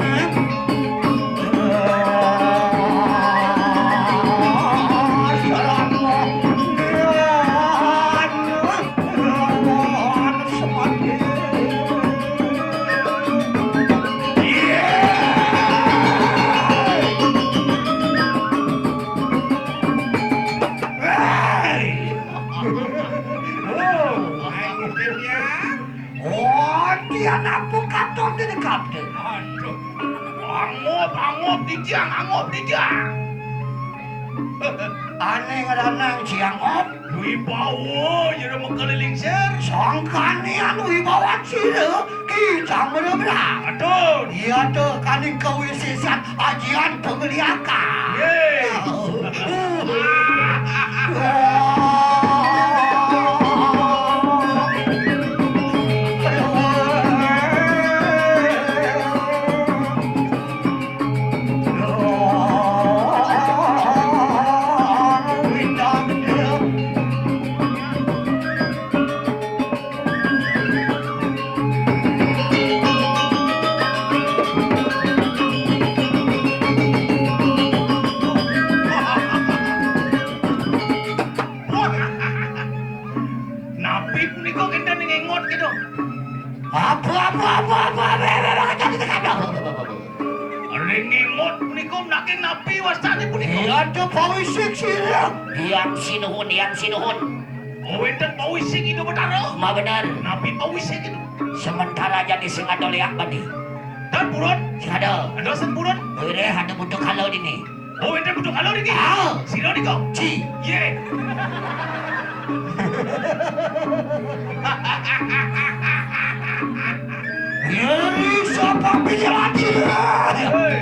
Oh, ayo, Dewi, ya. Oh, dia apa katon di kapten? Aduh. Angup, angup, dijang, angup, dijang. Ané ngranang si Angup. Wibawa, jero mengkeliling ser. Sangkanian wibawa sira, Ki Samudra. Aduh. Iya tuh, kaning kawisésan ajian pemeliakan. Yeay. Napi punika kinten ngengot gitu? Apa, apa, apa, apa, apa, apa, apa, apa, apa, apa. Ring ngengot punika nanging napi wastane punika? Iya, ada pawisik sira. Yang sinuhun, yang sinuhun. Oh, wénten pawisik Ida Betara? Ma bener. Napi pawisik itu? Sementara jadi sing ada leak badi. Dan purun? Sing ada. Ada sing purun? Wireh ada butuh kalau dini. Oh, wénten butuh kalau dini? Ah. Sira nika? Ci. Ye. Yeri sapa pikiran sira? Hei.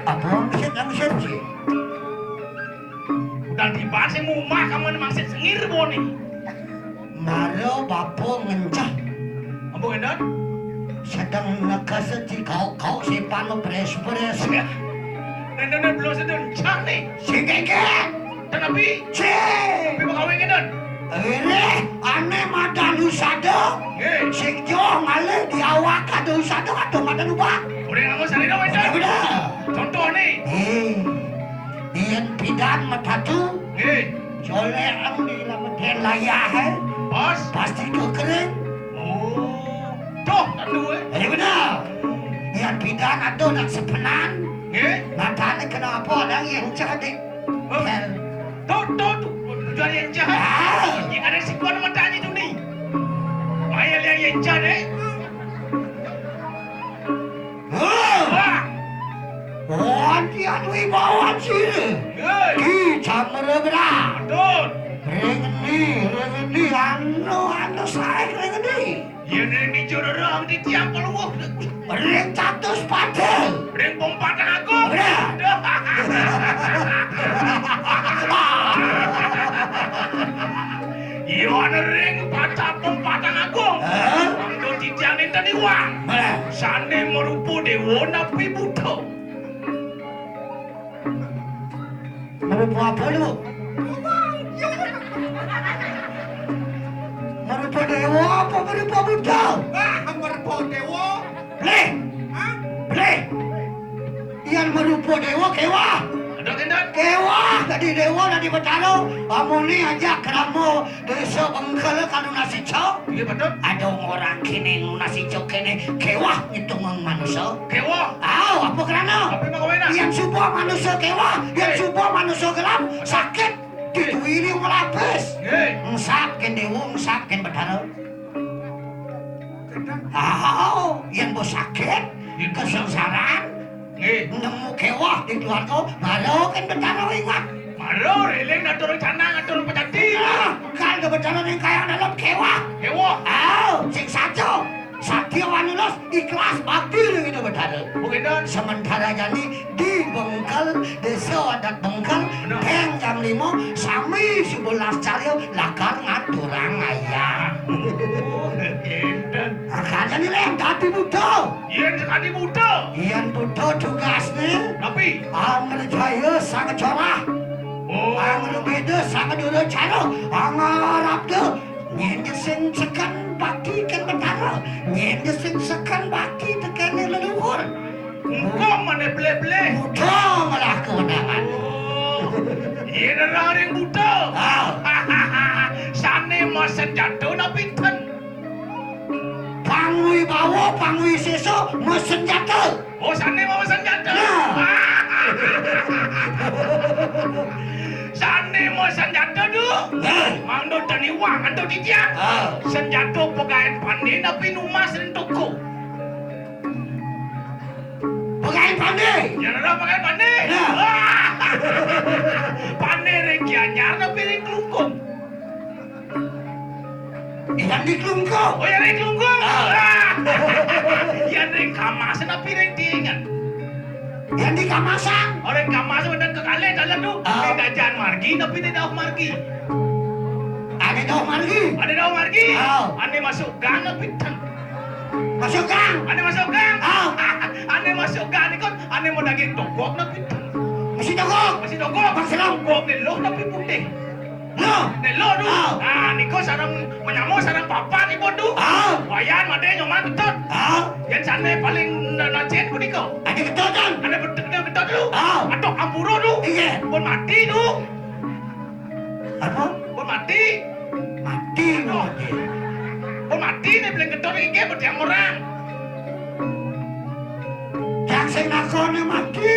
Apa angsit-angsit sih? Udan tiban sing mumah kamu mangsit sengir bone. Mara bapa ngencah. Ampun, Endon. Sedang nekasa si kau-kau si panu pres-pres. Ya. Endon, Endon, belum sedang encah nih. Si keke. Tenapi? Cing! Tapi mau kawin, Endon? Wireh, ané madan usada. Nggih. Sing joh ngalih di awak ada usada, ada madan ubah. Udah nganggo sarina, Endon? Udah, udah. Contoh nih. Eh, yen pidan metatu. Nggih. Colek anu di lameten layah, eh. Bos. Pasti kekering. Oh. Tuh, aduh, eh. Eh, bener. Yen pidan ada nak sepenan. Nggih. Matane kena apa, ada yang cerdik. Tuh, tuh, tuh. Tujuan yang jahat. Ah. Yang ada si kuan matanya tuh nih. Maya lihat yang jahat, eh. Hah? Wah. Wantian wibawan sini. Nggih. Ki Chandra Berat. Betul. Ring endi, ring endi, anu, anu sae ring endi. Yen ning jero rong titiang pelungguh. Ring catus padel. Ring pung patang agung. Ora. Iya, ana ring patang pung patang agung. Hah? Mangko titiang nenten iwang. Hah? Sane merupa dewa napi buta. Merupa apa lu? Merupa dewa apa merupa buta? Ah, merupa dewa. Bleh. Hah? Bleh. Yang merupa dewa kewah. Ada kendal. Kewah. Dadi déwa, dadi betara, amoné aja krama désa Bengkel karo Nasica. Iya, betul. Ada orang kéné Nasica kéné kéweh ngitung manusa. Kéweh? Aw, apa krana? Apa makawinan? Yén suba manusa kéweh, yén suba manusa gelem, sakit, diduwiri nglapis. Nggih. Engsap kén déwa, engsap kén betara. Aw, yén bos sakit, kesengsaran, nggih, nemu kéweh di keluarga, baru kén betara ingat. Baru éling ngatur rencana, ngatur pejati. Nah, kan betara ning kayang dalem kéweh. Kéweh. Aw, sing saja, satya wanulus, ikhlas, bakti ning Ida Betara. Bukan. Sementara jani di Bengkel, désa adat Bengkel, bener, teng jam lima, sami sebelas carya lakar ngaturang ayah. Oh, énten. Makanya nih, Lén, dadi buta. Yén dadi buta. Yén buta tugasné. Napi? Angrejaya sang corah. Oh. Angrabéda sang duracara. Angarabda. Nyén sing seken bakti kén betara. Nyén sing seken bakti tekéné leluhur. Engko mané blé-blé. Buta malah kewenangan. Oh. Yén ora ring buta. Ah. Sané masenjata napi ten? Pangwibawa, pangwisesa, masenjata. Oh, sané masenjata. Nah. Sané masenjata, Du. Nah. Mangda teni wah antuk titiang. Ah. Senjata pegaén pandé napi numbas ring toko? Pegaén pandé. Ya, ora pegaén pandé. Nah. Pandé ring Gianyar napi ring Klungkung? Yén di Klungkung. Oh, yén ring Klungkung. Ah. Ah. Yén ring Kamas napi ring Tiingan? Yén di Kamasan. Oh, ring Kamas wénten kekalih dalan, Du. Ah. Di Dajan Margi napi di Dauh Margi? Ané Dauh Margi. Ané Dauh Margi. Ah. Ané masuk gang napi ten? Masuk gang. Ané masuk gang. Ah. Ané masuk gang niku, ané madaging togog napi ten? Mesti togog. Mesti togog. Bang Selam. Togog né luh napi putih? Luh. Né luh, Du. Ah. Ah, niku sareng menyama sareng papat ipun, Du. Ah. Wayan Madé Nyoman Ketut. Ah. Yén sané paling na-, najin punika. Ané Ketut, kan? Ané bet-, ané Ketut, Du. Ah. Aduh, ampura, Du. Inggih. Pun mati, Du. Apa? Pun mati. Mati, aduh. Mati. Pun mati né, paling Ketut iki, bet yang orang. Yang sing nakoné mati.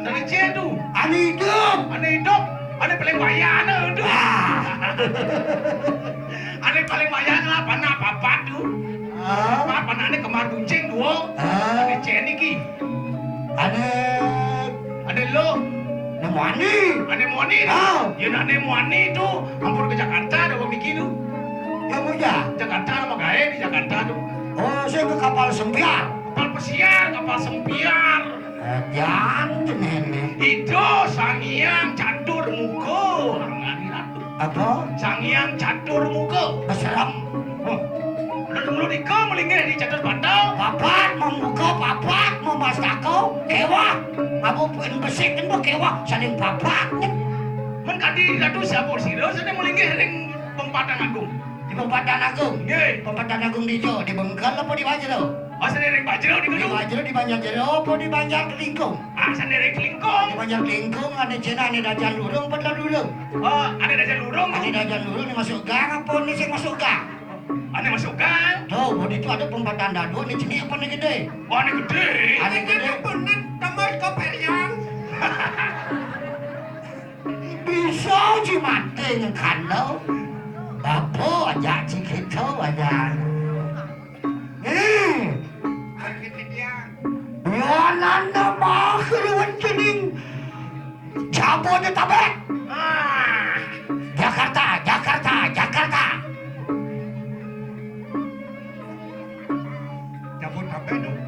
Dari cé, Du. Ané idup. Ané idup. Ané paling wayahné, Du. Ah. Ané paling wayahné lah, anak papat, Du. Ah. Papat, anakné kembar buncing dua. Ah. Ané cé niki. Ané, ané luh. Ané muani. Ané muani, Du. Ah. Yén ané muani, Du, ampun ka Jakarta, dah, wong niki, Du. Ya, Bu, ya. Jakarta, magaé di Jakarta, Du. Oh, sing ka kapal sempiar. Kapal pesiar, kapal sempiar. Eh, jan jenenge. Ida Sang Hyang Catur Muka, Rangani Ratu. Apa? Sang Hyang Catur Muka. Peserem. Oh. Udah dulu nika melinggih di Catur Bata. Papat membuka, papat memastaka, kewah. Apa pun besik kan kewah, saling papat. Men kadi Ratu Siapa Sira, saling melinggih ring Pempatan Agung. Di Pempatan Agung? Nggih. Pempatan Agung di jo, di Bengkel apa di Wajra? Oh, sané ring Wajra di Di kono. Wajra, di Banjar Jero apa di Banjar Kelingkung? Ah, sané ring Kelingkung. Di Banjar Kelingkung, ané céna, ané Dajan Lurung apa Dalan Lurung? Oh, ané Dajan Lurung. Ané Dajan Lurung né masuk gang apa né sing masuk gang? Ané masuk gang. Tuh, di itu ada Pempatan Dadu, ané jenik apa né gedé? Oh, ané gedé. Ané gedé. Bener, temen koperian. Bisa ci mati ngkana. Bapa ajak ci kita aja. Hmm. Yanana mah keruwen cening Jabodetabek. Ah. Jakarta, Jakarta, Jakarta. Jabodetabek, dong.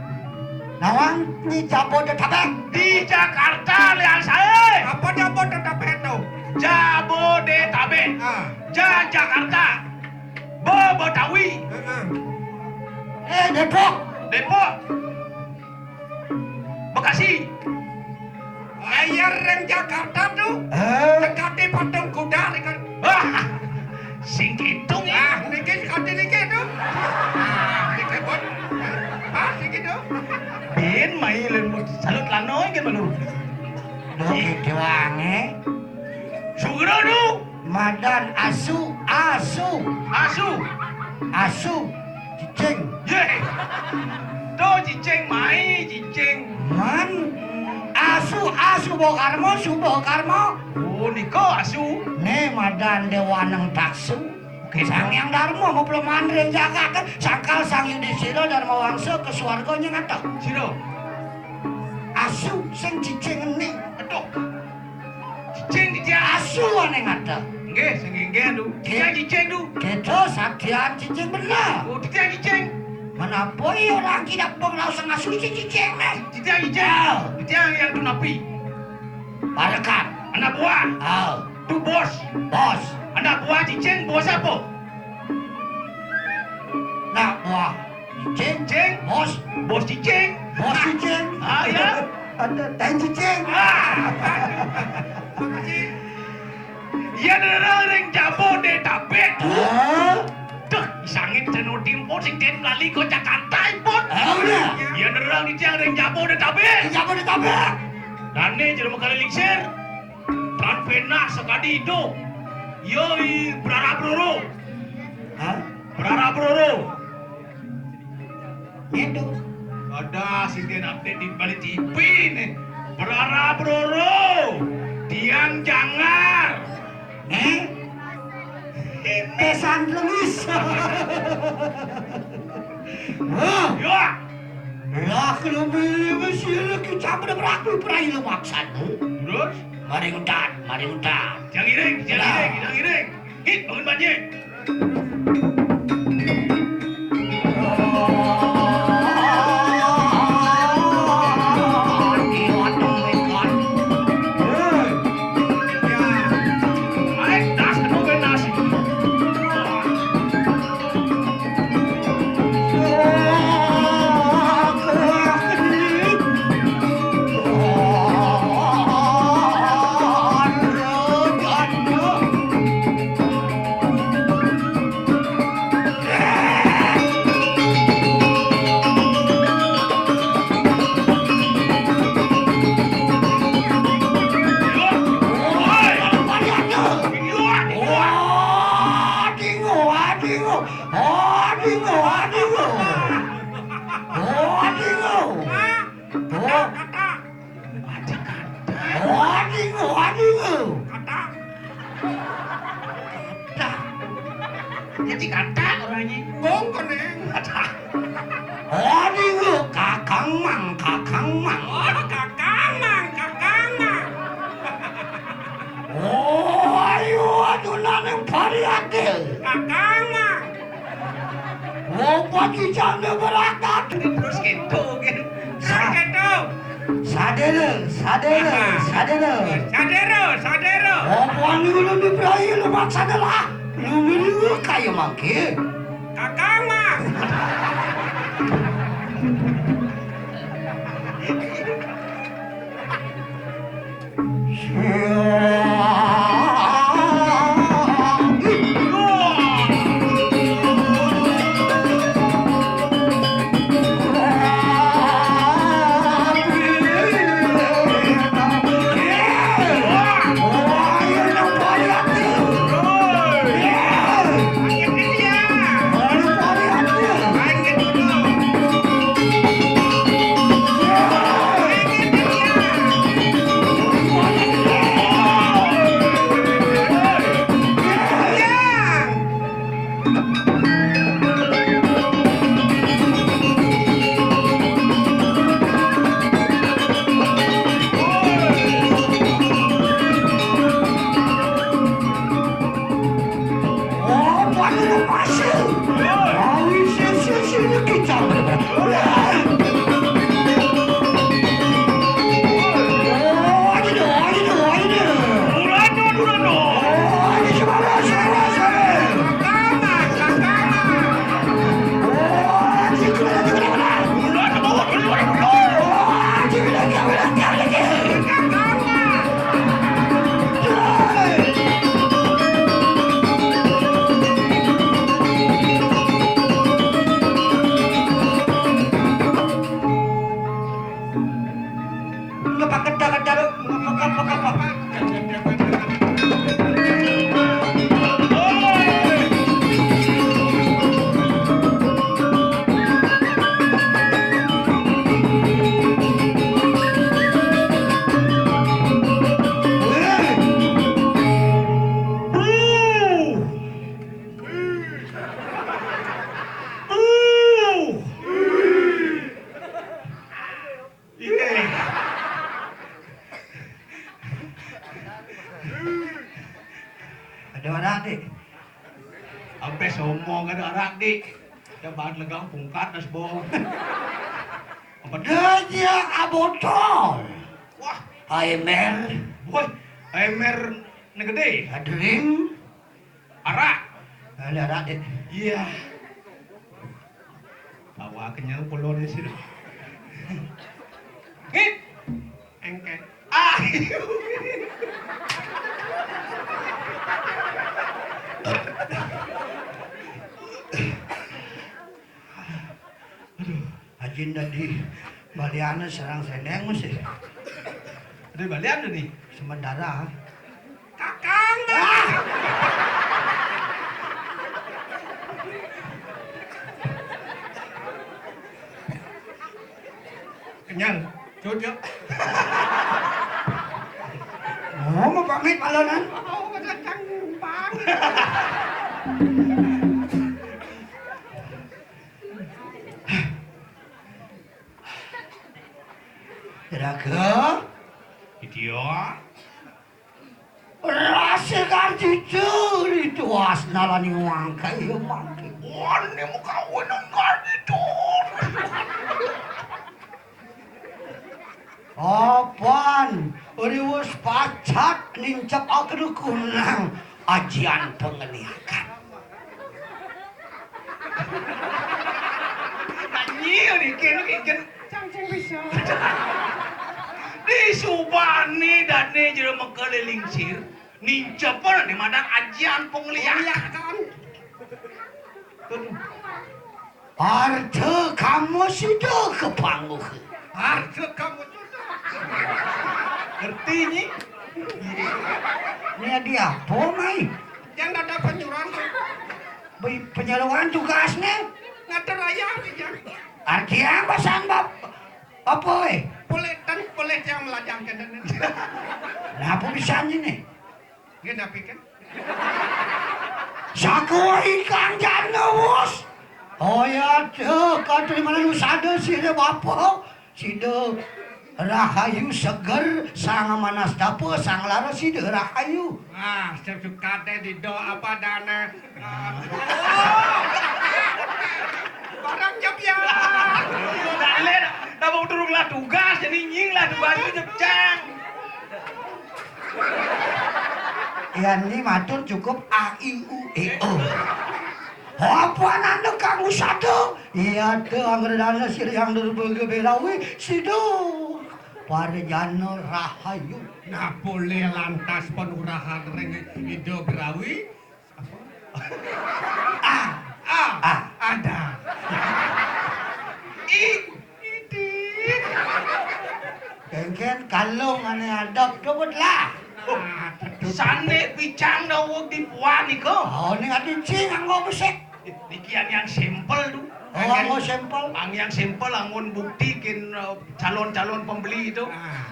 Nawang ni Jabodetabek. Di Jakarta, lian saya. Apa Jabodetabek, dong? Jabodetabek. Ah. Ja Jakarta. Be Betawi. Heeh. Eh, Depok. Depok. Bekasi. Ayer ring Jakarta, tuh. Eh. Sekati patung kuda, kan. Wah, sing kéto ya. Ah, niki sekati niki, tuh. Ah, niki pun. Ah, niki, tuh. Bin, mai lén salut lanoy kan malu. Duh, gitu aneh. Madan asu, asu. Asu. Asu, cicing. Yé. Tuh cicing mai, cicing. Man. Asu, asu bawa karma, su bawa karma. Oh, nika asu. Né madan déwaneng taksu. Oké, Sang Hyang Darma mapleman ring jagat, sangkal Sang Yudistira Darma Wangsa ka swarga nyengata. Sira. Asu sing cicing ené. Aduh. Cicing titiang. Asu ané ngata. Nggih, sing nggih, Du. Titiang cicing, Du. Kéto saktyan cicing bener. Oh, titiang cicing. Menapa iya orang tidak pengelau sang asu si cicing né? Titiang cicing. Ah. Titiang yang tu napi? Parekan. Anak buah. Ah. Tu bos. Bos. Anak buah cicing, bos apa? Nak buah cicing. Cicing. Bos. Bos cicing. Bos cicing. Ah, ya. Ada teh cicing. Ah. Yén nerang ring Jabodetabek. Hah? Duh, sangin Senudin pun sing ten lali ka Jakarta pun. Ah, udah. Yén nerang titiang ring Jabodetabek. Ring Jabodetabek. Dané jelema kali lingsir. Tan pénah sakadi idup. Yoi, berarap roro. Hah? Berarap roro. Ngedo. Ada sing kena update di balik T V nih. Berarap roro. Tiang jangar. Nih. Pesan lemis. Wah. Ya. Lah, kalau beli mesin lagi campur berlaku perai lemaksan. Terus? Mari udan, mari udan. Jangan iring, jangan iring, jangan iring. Hit, bangun banjir. Aduh, aduh. Katak. Katak. Jadi katak orangnya. Ngong keneng. Katak. Aduh, kakang mang, kakang mang. Oh, kakang mang, kakang mang. Oh, ayo, aduh, naneng pariate. Kakang mang. Wong pati jane berakat. Terus gitu, gitu. Terus gitu. Sadera, sadera, sadera. Sadera, sadera. Apa anu lu dibrai lu maksana lah? Lu milu kaya mangke. Kakang mah. Ada arak, Dik? Abis omong ada arak, Dik. Ada bahan legang pungkat das bo. Apa dia? Dia abotol. Wah, Aimer. Woi, Aimer ne gede. Adring. Arak. Ada arak, Dik? Iya. Bawa kenyal pulau di sini. Ngit. Engke. Ah. Aduh. Ajin dadi baliana sareng sendeng mesti. Ada balian nih. Sementara. Kakang. Ah! Kenyang. Cut, yuk. Ngomong pamit malonan. Oh, ada canggung pamit. Raga. Iya. Rasa kan jujur itu asnalani wangka iya mangke. Wani muka weneng kan itu. Apan, riwes pacat nincep aku kunang ajian pengeliakan. Nyiur ikin, ikin. Cangcang bisa. Disubani dane jero mekele lingsir. Nincepan di madan ajian pengliakan. Arta kamu sida kepangguh. Arta kamu sida. Ngerti, Nyi? Ini dia apa, Mai? Yang ada penyuluhan. Penyaluran tugasnya? Ngatur ayam, ya. Arti apa, Sang Bab? Apa, eh? Boleh, dan boleh yang melajang ke dan. Kenapa bisa ini? Nggih, napi kan? Sakuwi kang janewus. Oh ya, tuh, kau terima lalu sada sida bapa, sida rahayu seger, sang manastapa, sang lara sida rahayu. Ah, sesukate dido apa dana? Barang jep ya. Dalil, tambah turun lah tugas, jadi nying lah tugas itu jepcang. Yan ni matur cukup a i u e o. Apa nanda kang usada? Iya te anggredana sira yang durbaga belawi sida. Parjana rahayu. Nah, boleh lantas panurahan ring Ida Berawi. A. A. A. Ada. I. Idik. Kengken kalung ane adep dubut lah. Sandek picang dawuh di puan nika. Oh, ning ati cing nganggo besek. Niki yang, yang sampel tu. Oh, anggo sampel. Ang yang sampel anggon bukti kin, eh, calon-calon pembeli itu. Ah.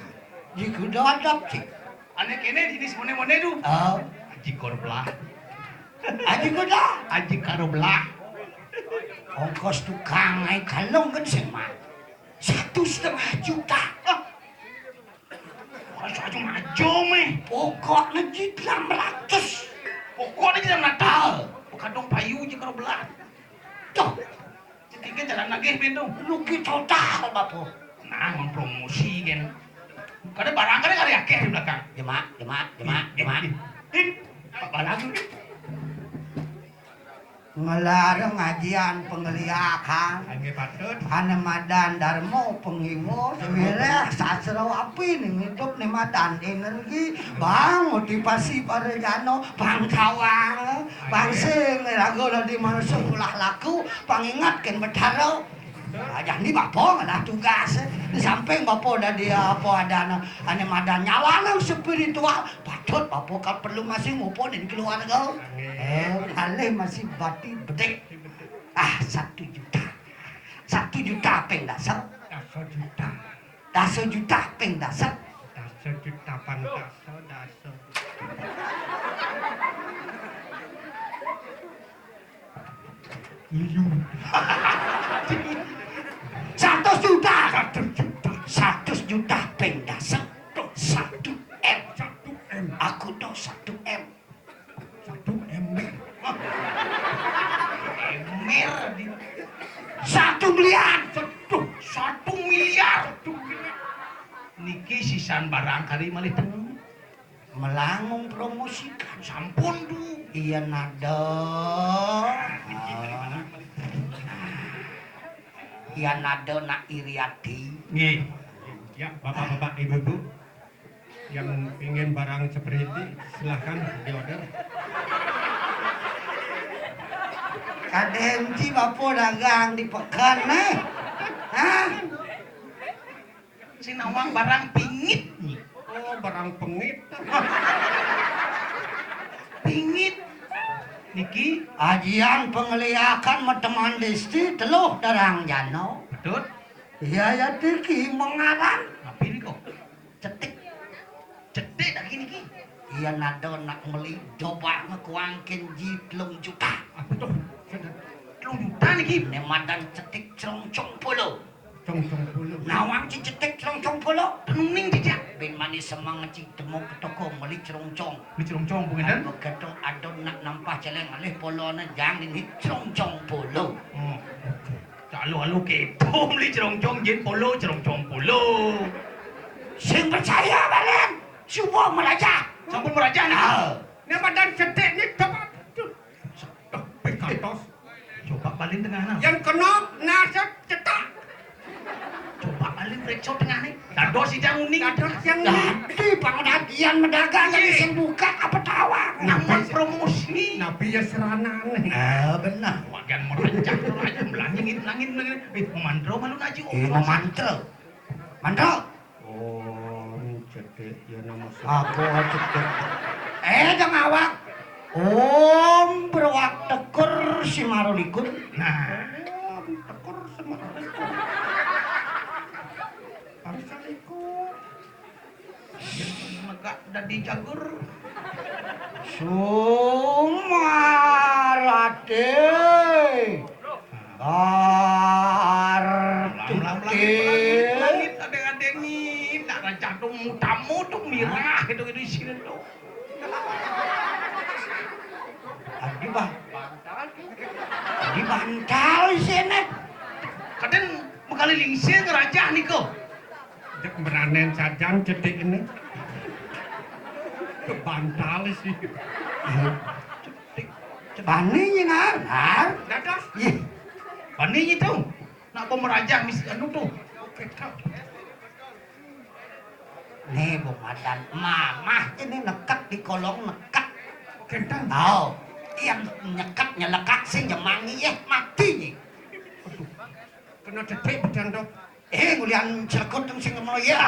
Di kuda adep cing. Ane kene jenis mone-mone tu. Oh. Aji kor belah. Aji kuda. Aji karo belah. Ongkos tukang naik kalung kan sing mah. Satu setengah juta. Ah. Ora saja maju meh. Pokoknya ji enam ratus. Pokoknya ji enam ratus. Kadung payu ji karo belah. Tuh. Cekiké jalan lagi pintu. Rugi total, Bapak. Nah, mempromosi kan. Kada barang kada kali akeh di belakang. Jemak, jemak, jemak, jemak. Ih, ih, ih. Apa lagi? Ngelarang ngajian pengliakan. Nggih patut. Ane madan Darmo pengiwa, wiréh sastra wapi ning hidup ne madan energi, bang motivasi para jano, bang kawang, bang sing raga dadi manusa ulah laku, panginget ken Betara. Aja ni bapa ngalah tugas. Di samping bapa dadi apa adana, ane madan nyawa nang spiritual, patut bapa ka perlu masih ngupa ning keluarga. Eh, alih masih bati bedik. Ah, satu juta. Satu juta ping dasa. Dasa juta. Dasa juta ping dasa. Dasa juta pang dasa, dasa. Liu. Satus juta. Satus juta. Satus juta ping dasa. Satu M. Satu M. Aku tu Satu M. Satu M. Emer di satu miliar. Aduh, satu miliar. Aduh, niki sisan barang kari malih tengu. Melangung promosikan. Sampun, Du. Iya nada. Iya nada nak iri ati. Nggih. Ya, Bapak-bapak, Ibu-ibu yang ingin barang seperti ini, silahkan diorder. Kadén ci bapa dagang di peken, eh? Hah? Sing nawang barang pingit nyi. Oh, barang pengit. Pingit. Niki ajian pengeliakan mateman disti teluh darang jano. Betul. Iya ya tiki mengaran. Napi niko? Cetik. Cetik dak niki. Iya nada nak meli coba ngekuangkin ji telung juta. Apa tuh? Telung juta niki. Né madan cetik crongcong polo. Crongcong polo. Nawang ci cetik crongcong polo. Tenuning tidak. Bin mani semang ci temu ke toko meli crongcong. Meli crongcong pengeden. Apa keto adon nak nampah celeng alih polo ne jang ini crongcong polo. Oh, oke. Alu-alu keto meli crongcong jin polo crongcong polo. Sing percaya balen. Cuba merajah. Sampun merajah nih. Ah. Né madan cetik ni coba. Duh. Duh, ping kantos. Coba balen tengah nah. Yang kena nasa cetak. Coba balen periksa tengah nih. Dados sidang uning. Dados yang uning. Dadi pangdagian medagang jadi sing buka apa tawang. Nyaman promosi. Napi ya seranane. Ah, benar. Wagan merajah tuh aja melangit-langit. Eh, memantra malu naji. Eh, memantra. Mantra. Om cetik ya nama apa cetik. Eh, jang awak. Om beruak tekur si marulikun. Nah. Om tekur si marulikun. Bangsa likur. Megak dadi jagur. Sumarate. Bar. Langit, langit, adeng-adeng ni. Nak rancak tu mutamu tu mirah gitu gitu isin tu. Adi bah. Adi bantal isin eh. Kadén mengkali lingsir ngerajah niko. Cek meranen sajan cetik ini. Kebantal sih. Cetik. Bani nyi ngar, ngar. Dadah. Ih. Bani nyi tu. Nak pemerajah misi anu tu. Oke, tak. Nih, Bu Madan, mamah ini nekek di kolong nekek. Oke, tak. Oh, yang nyekek nyelekak sing jemangi eh mati nyi. Aduh. Kena cetik bedang tu. Eh, ngulian celekut tu sing ngono ya.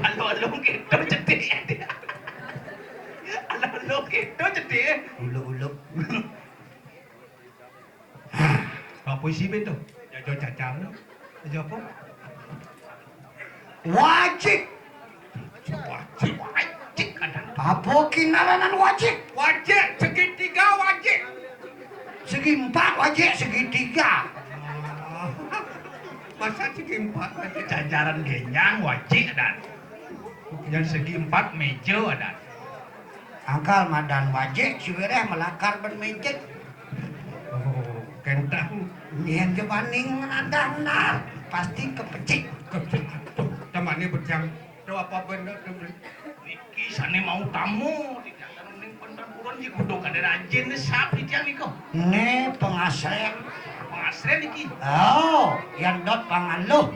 Alo-alo gitu cetik. Alo-alo gitu cetik. Ulu-ulu. Apa isi ben tu? Jajo cacar. Jajo apa? Wajik. Wajik, wajik ada. Apa kinaranan wajik? Wajik segitiga wajik. Segi empat wajik segitiga. Masa segi empat wajik? Jajaran genjang wajik ada. Yang segi empat meja ada. Angkal madan wajik, siwireh melakar ben mejek. Oh, kentang. Nyén jebaning ngenadang nah, pasti kepecik. Kepecik. Tuh, tamane bejang. Tuh apa bener tuh? Iki sane mau tamu, tidak ning pentempuran iki kudu kadé rajin nih sap iki niko. Né pengasrén. Pengasrén iki. Oh, yang dot pangaluh.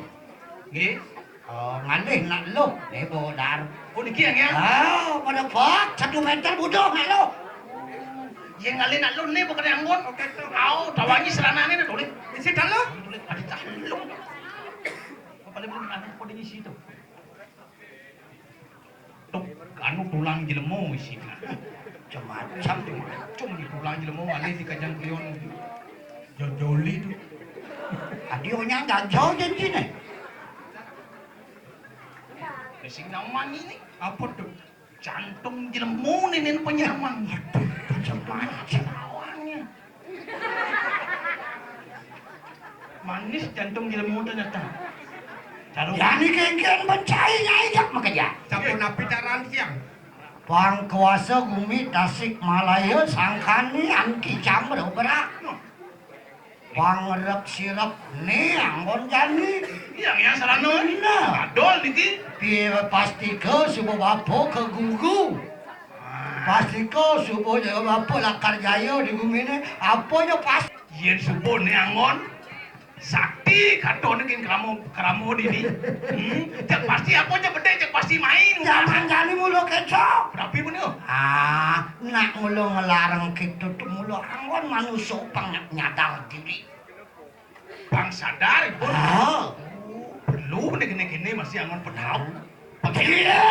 Nggih. Oh, ngalih nak luh, né bodar. Oh, niki yang ya? Oh, pada pot, satu meter buduh nak luh. Yang ngalih nak luh né bukan yang anggon. Oke, tuh. Au, tawangi seranane né tulis. Isi dalu. Tulis pada dalu. Apa lagi anak pada ngisi tuh? Tuk, anu tulang jelema isi. Macam-macam tuh. Macam di tulang jelema ngalih di kajang klion. Jojoli tuh. Adi onyang jajau janjine. Sing namang ini. Apa tuh? Jantung jelemu nenen penyamang. Aduh, macam-macam awalnya. Manis jantung jelemu ternyata. Kalau yani kengken bencai nyai jak makerja. Sampun napi taran siang? Pangkuasa gumi Tasikmalaya sangkanian kicam rebrak. Pangrep sirep né anggon jani. Yang, yang sarana. Nah. Adol niki. Pi-, pastika suba bapa kagugu. Pastika suba ja-, bapa lakar jaya di guminé. Apa ja pas. Yén suba né anggon. Sakti katone gén krama, krama dini. Hmm, cék pasti apa cék bedé, cék pasti main. Jaman jani mula kéto. Rabi punika. Ah, nak mula nglarang kéto tuh mula anggon manusa pang nyadar diri. Pang sadar, Ibu. Ah. Perlu nih gini-gini masih anggon penau. Iya.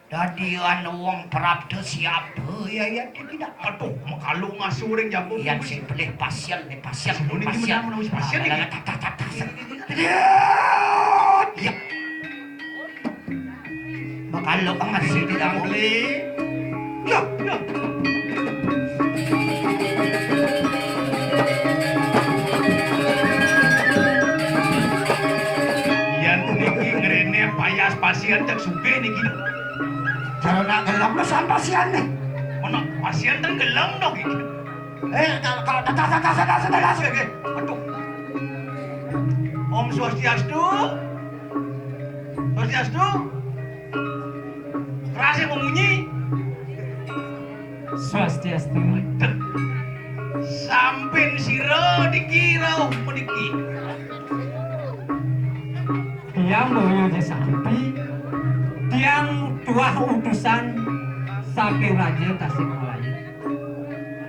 Dadian wong prapta siapa ya, ya, tidak. Aduh, makalu ngasuh ring jamu. Yan sing pelih pasien nih, pasien. Sing nih, pasien. Menang, menang, pasien nih. Alah, alah, tak, tak, tak, tak. Ya. Makalu ngasih tidak boleh. Ya, ya. Yan puniki ngréné payas pasien cék sugih niki. Cara nak gelem lo san pasien nih. Mana pasien ten gelem dong iki. Eh, kalau, kalau, tas, tas, tas, tas, tas, tas, oke, oke. Aduh. Om Swastiastu. Swastiastu. Kerasa memunyi. Swastiastu. Sampin sira niki rauh puniki. Tiang Boyo Jesampi, tiang tuah utusan saking Raja Tasikmalaya.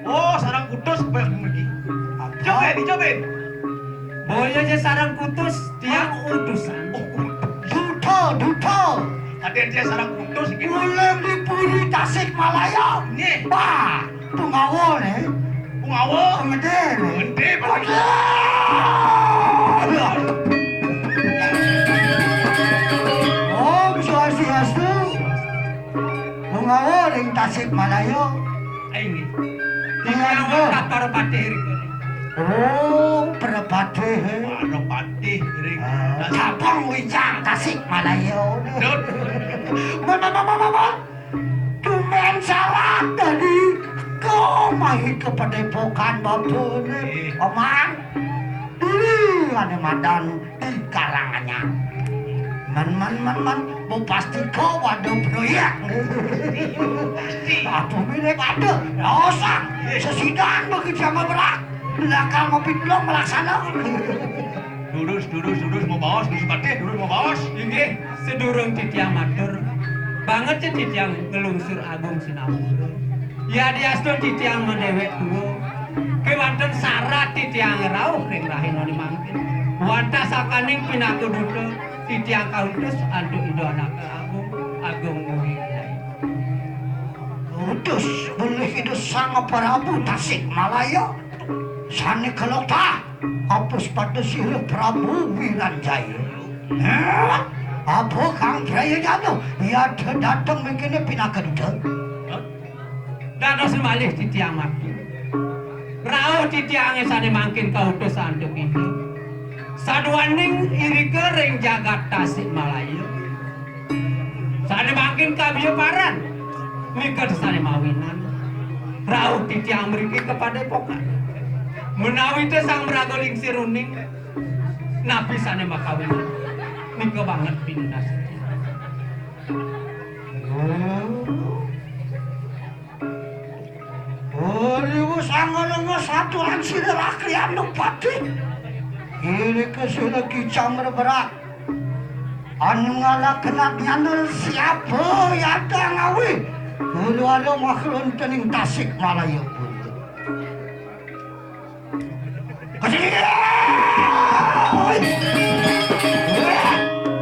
Oh, sareng kutus kaya puniki. Coba, coba. Boyo Jesampi sareng kutus, tiang utusan. Oh, kutus. Duta, duta. Ada dia sareng kutus iki. Ulun di Puri Tasikmalaya. Nggih. Wah, Punggawa né. Punggawa? Pengedé né. Pengedé, Pak. Om Swastiastu. Punggawa ring Tasikmalaya. Inggih. Tinggal Tinggal Pak Parapatih rika. Oh, Parapatih. Parapatih ring Ah, Tasik. Cabang Wijang Tasikmalaya. Dut. Mana, mana, mana, mana? Tumben sarat tadi kau mahi ke padepokan bapané. Eh. Aman. Diri ané madan di Karanganyar. Men, men, men, men, bu pasti kau ada proyek. Pasti. Aku mirip ada. Nggak usah. Eh. Sesidan begitu sama berak. Belakang ngopi dulu melaksana. Durus, durus, durus, mau baos, durus batis, durus mau baos. Inggih, sedurung titiang matur. Banget ya titiang ngelungsur agung sinamura. Ya diastun titiang madéwék tua. Kéwanten sarat titiang rauh ring rahinané mangkin. Wantah sakaning pinaka duta, titiang kautus antuk Ida Anaka Agung, Agung Muhi. Utus bulih Ida Sang Prabu Tasikmalaya. Sané kelok tah. Apus pada sira Prabu Wiranjaya. Heh, apa kang Jayajana? Yada dateng mengkene pinaka duta. Dados malih titiang mati. Rauh titiange sane mangkin kautus antuk Ida. Saduaning irika ring jagat Tasikmalaya. Sane mangkin kabiya paran. Miked sane mawinan. Rauh titiang mriki ka padepokan. Menawi te Sang Mraga Lingsir uning, napi sane makawinan. Nika banget pinunas. Riwu sanga lenga satuan sira Rakriana Patih. Irika sira kicam reberak. Anu ngalakenat nyana siapa yata ngawi. Ulu-alu makhlun tening Tasikmalaya pun.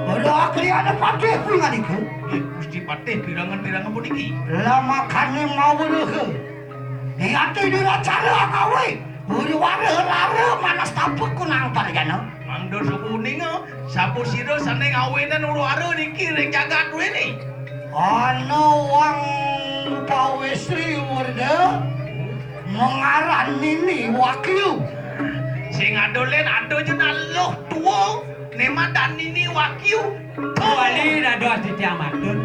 Ora kaliyan patih kuwi nganiku. Nggih, Gusti Patih, pirangan-pirangan puniki. Lamakane mawruh. Yati diracara ngawi. Buri waruh lara manas tapuk kunang parjana. Mangda sapa uninga, sapa sira sane ngawenen uru-ara niki ring jagat duwene? Ana wang pawistri werda mengaran Nini Wakyu. Sing adolen ada je naluh tua, ne madan Nini Wakyu. Wali dados titiang matur.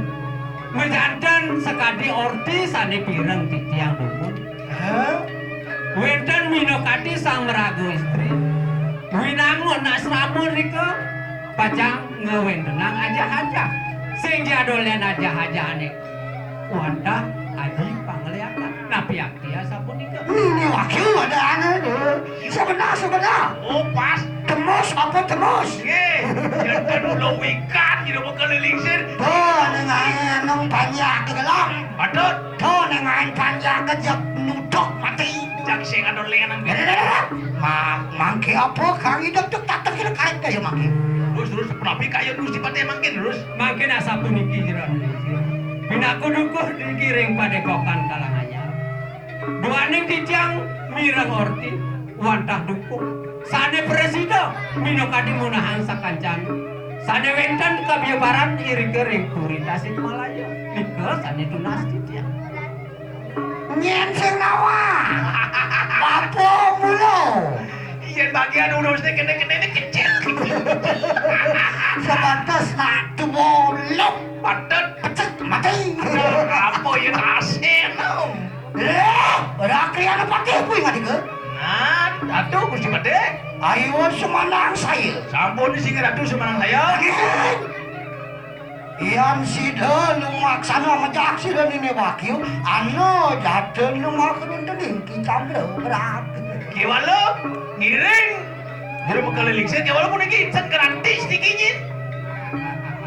Majanten sakadi orti sané pireng titiang dumun. Hah? Wénten minakadi sang maraga istri. Winangun asrama rika pacang ngawéntenang ajah-ajah. Sing ja dolénan ajah-ajahané wantah aji pangléakan. Napi arti asapunika? Nini wakil ada anu, Dul. Sebentar, sebentar. Oh, pas. Tembus, apa tembus? Nggih, janten ulo wikan, jero maka lilingsir. Tuh, ning ae nang panjak ke gelang. Patut. Tuh, ning ae panjak ke jak nuduk mati. Jak sing anu lengan. Deh, deh, deh, deh. Ma-, mangke apa kang idep tuk tatek kira kain kaya mangke. Terus, terus, penapi kaya terus dipatih mangke terus. Mangke asapuniki jero. Pinaku dukuh niki ring padepokan Kalang Anyar. Duaning titiang mireng orti wantah dukuh. Sané prasida minakadi munahang sakancan. Sané wénten kabibaran irika ring Puri Tasikmalaya. Nika sané tunas titiang. Nyén sing nawang. Bapa mula. Yén bagian urusné kéné-kéné ini kecil. Sebatas nak tuwa lep. Patut. Pecet mati. Apa yén asin? Lah, rakyat patih kuwi ngadika. Nah, Ratu Gusti Patih. Ayo semanang saya. Sampun sing Ratu semanang saya. Lagi. Yan sida lumaksana majak sida nini wakil, ana jata lumaksana tening ki candra berat. Kéwala ngiring jero maka lilingsir, kéwala puniki sing gratis niki, Jin.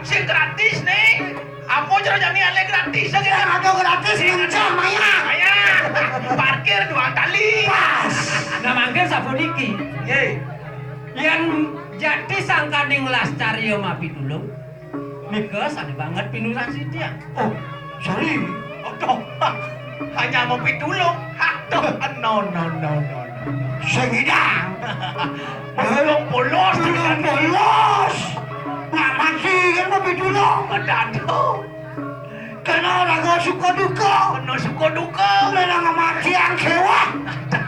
Sing gratis nih. Apa cara jani alé gratis? Sing ada gratis, ngencang, mayar. Mayar. Parkir dua kali. Pas. Nah, mangke sapuniki. Nggih. Yén jati sangkaning lascarya mapitulung, nika sané banget pinunas titiang. Oh, sorry. Aduh, hanya mapitulung. Aduh, no, no, no, no, no. Sing idang. Tulung polos. Tulung polos. Nak mati kan mapitulung. Aduh. Kena raga suka duka. Kena suka duka. Kena ngamatian kéweh.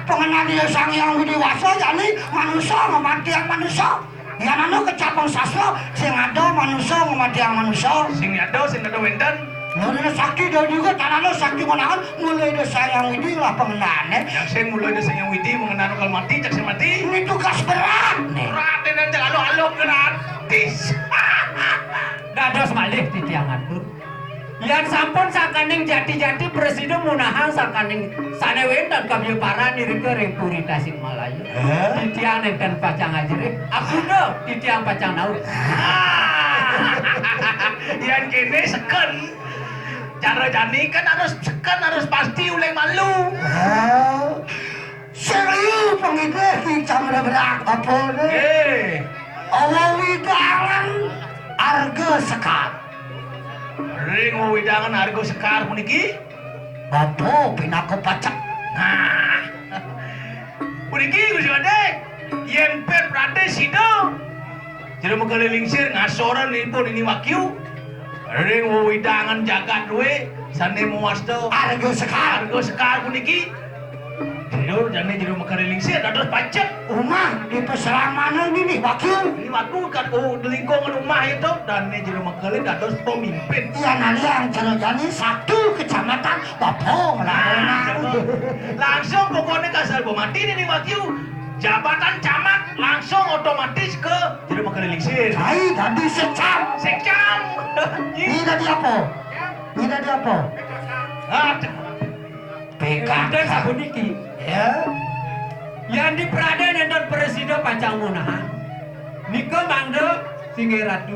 Pangenan Ida Sang Hyang Widi Wasa, jani manusa ngamatian manusa. Yan anu kecapang sastra, sing ada manusa ngamatian manusa. Sing ada, sing ada wénten. Lha dene sakti dadi juga tanana sakti menahan, mula Ida Sang Hyang Widi lah pangenané. Yang sing mula Ida Sang Hyang Widi mengenal kal mati, cak sing mati. Ini tugas berat nih. Berat dan terlalu-lalu gratis. Dados malih titiang atur. Yan sampun sangkaning jati-jati prasida munahang sangkaning sané wénten kabibaran irika ring Puri Tasikmalaya. Hah? Titiang nénten pacang ajerih, aguda titiang pacang naur. Ah. Yan kéné seken. Cara jani kan harus seken, harus pasti uling malu. Ah. Sing liu pangidih Ki Candra Berat apa né? Nggih. Wewidangan arga sekar. Ring wewidangan arga sekar puniki? Bapa pinaka pacek. Nah. Puniki Gusti Wading, yén pit prasida jero maka lilingsir ngasoran ipun ini wakyu ring wewidangan jagat duwe sané mawasta arga sekar. Arga sekar puniki. Jero jane jero maka lilingsir dados pacek. Umah di pasraman ini nih wakyu. Ini waktu kan, oh, di lingkungan umah itu, dan ini jero maka dados pemimpin. Iya, naliang jero jani satu kecamatan Bapa. Nah, langsung pokoknya kasar mati ini wakyu. Jabatan camat langsung otomatis ke jero maka lilingsir. Hai, dadi secam. Secam. Ini dadi apa? Ini dadi apa? Ah, P K K. Wénten sapuniki. Ya. Yan di Praden enten prasida pacang munahang. Nika mangda singgih ratu.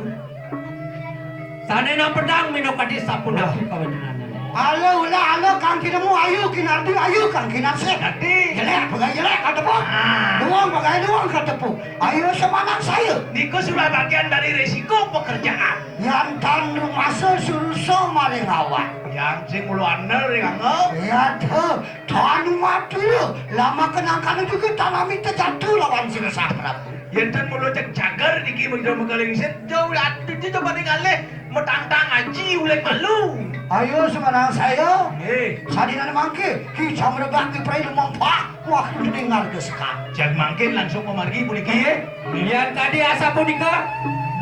Sané nampedang minakadi sapunapi kawéntenanné. Halo, ulah, halo, Kang Kinemu, ayu, Kinardi, ayu, Kang Kinasih. Dadi. Jelek, bagai jelek, katepu. Ah. Duwung, bagai duwung, katepu. Ayo, semanang saya. Nika sudah bagian dari resiko pekerjaan. Yan tan rumasa surusa maring awak. Yan sing mula andel ring angga. Ya, tuh. Tanu mati lho, lama kenangkane juga tanami tejatu lawan sing sah Prabu. Yen ten mulo cek cager niki mengidul mengkaling isin, jauh atuh coba ningali metantang aji ulek malu. Ayo semanang saya. Nggih. Sadinane mangke, ki jam rebak ki prai lumempah, wah dengar desekan. Jag mangkin langsung pemargi puniki. Nggih. Yan kadi asapunika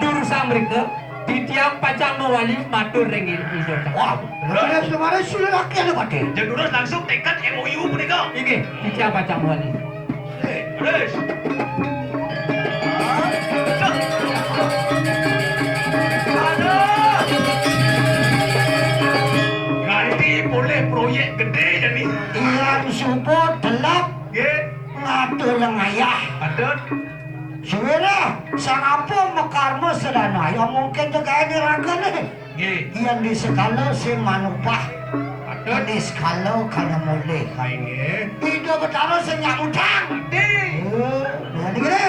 durusang mrika. Titiang pacang mawali matur ring i-, Ida Sang. Wah, terus kemarin sudah laki ada batin. Jeng durus langsung tekad M O U punika. Inggih, titiang pacang mawali. Terus. Aduh. Nganti polih proyek gedé jani. Iya, suba telep. Nggih. Ngatur lengayah. Patut. Suwira, sang apa makarma sedana ya mungkin tegaé di ragané. Nggih. Yén di sekala sing manupah. Patut. Di sekala kana mulih. Inggih. Ida Betara sing nyamudang. Nggih. Eh, ya, niki.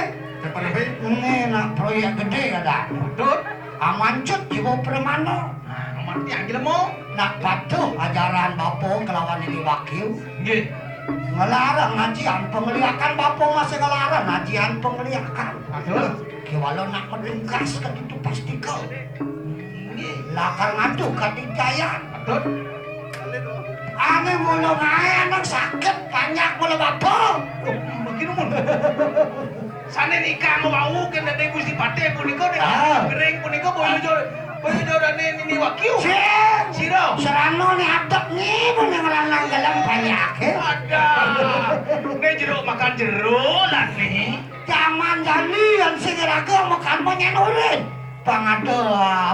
Siapa nabi? Ini nak proyek gedé ada. Patut. Amancut jiwa permana. Nah, nomor tiang jelema. Nak patuh ajaran bapa kelawan ini wakil. Nggih. Ngelarang ngajian pengliakan, bapa masih ngelarang ngajian pengliakan. Aduh. Kéwala nak menugas kan itu pastika. Nggih. Lakar ngantuk kadijayan. Aduh. Ané mula ngaé anak sakit banyak mula bapa. Oh, begini mun. Sané nikah wau kén Déné Gusti Patih punika ning Ah. Gering punika boyo jo-, boyo jodane nini wakiu. Sing. Sira. Serana ni adep ni mun yang lanang gelem banyak, eh. Ada. Ini jeruk makan jeruk lah ni. Jaman jani yang sing raga makan panyen urin. Pang ada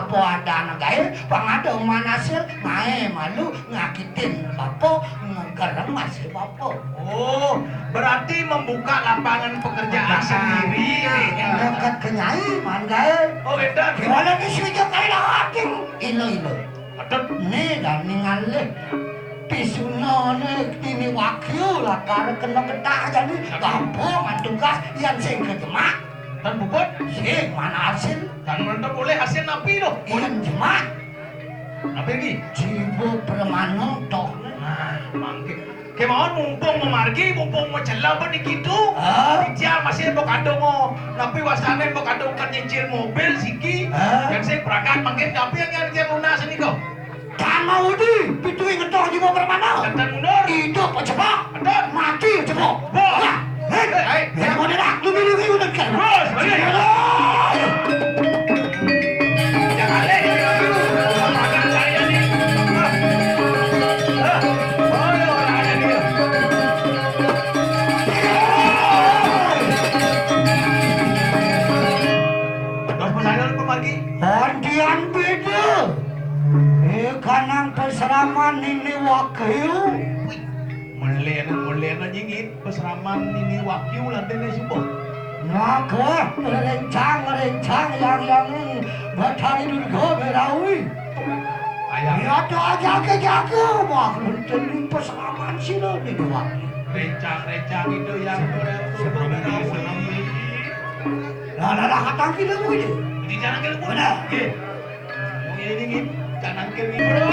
apa ada anak gaé, pang ada manasil, ngaé malu, ngakitin bapa, ngegerem masih bapa. Oh, berarti membuka lapangan pekerjaan sendiri nih. Dekat ke nyai, man gaé. Oh, édan. Gimana nih, sudah kayak lagi? Ilo, ilo. Aduh. Nih, dan ningalih. Pisuna nih, tini wakil, lakar kena getah jadi. Gampang, man tugas, yang sing kejemak. Tan puput? Sing, mana hasil? Tan menentu boleh hasil napi tuh? Iya, jemak. Napi lagi? Jiwa permana toh. Nah, mangke. Kemauan mumpung memargi, mumpung mencela pun dikitu. Ah? Dia masih mau kadung, oh. Napi wastane mau kadung kan nyicil mobil siki. Ah? Yang saya berangkat mungkin tapi yang yang dia lunas ini kok. Tan Maudi, pitu ing ngetah jiwa permana. Tan mundur. Idup cepok. Tan. Mati cepok. Wah. Wah. Hei. Hei. Ya, mau dah, lu milih, lu milih, kan? Terus, balik. Aduh. Jangan lagi, aduh. Makan saya nih. Ah. Ah. Oh, ya, orang ada dia. Terus, Mas Ainul, pemagi. Gantian beda. Eh, kanang pasraman ini wakil. Wih, melena, melena nyingit, pasraman ini wakil lantene subuh. Maka rencang, rencang yang, yang Batari Durga Berawi. Ayah. Ya, doa jaga-jaga, makhluk telu pasraman sila ini wakil. Rencang, rencang itu yang Durga Berawi. Lah, lah, lah, hatang kita begini. Di jalan kita pun. Benar. Iya. Wong ini nggih, jangan kiri, Bro.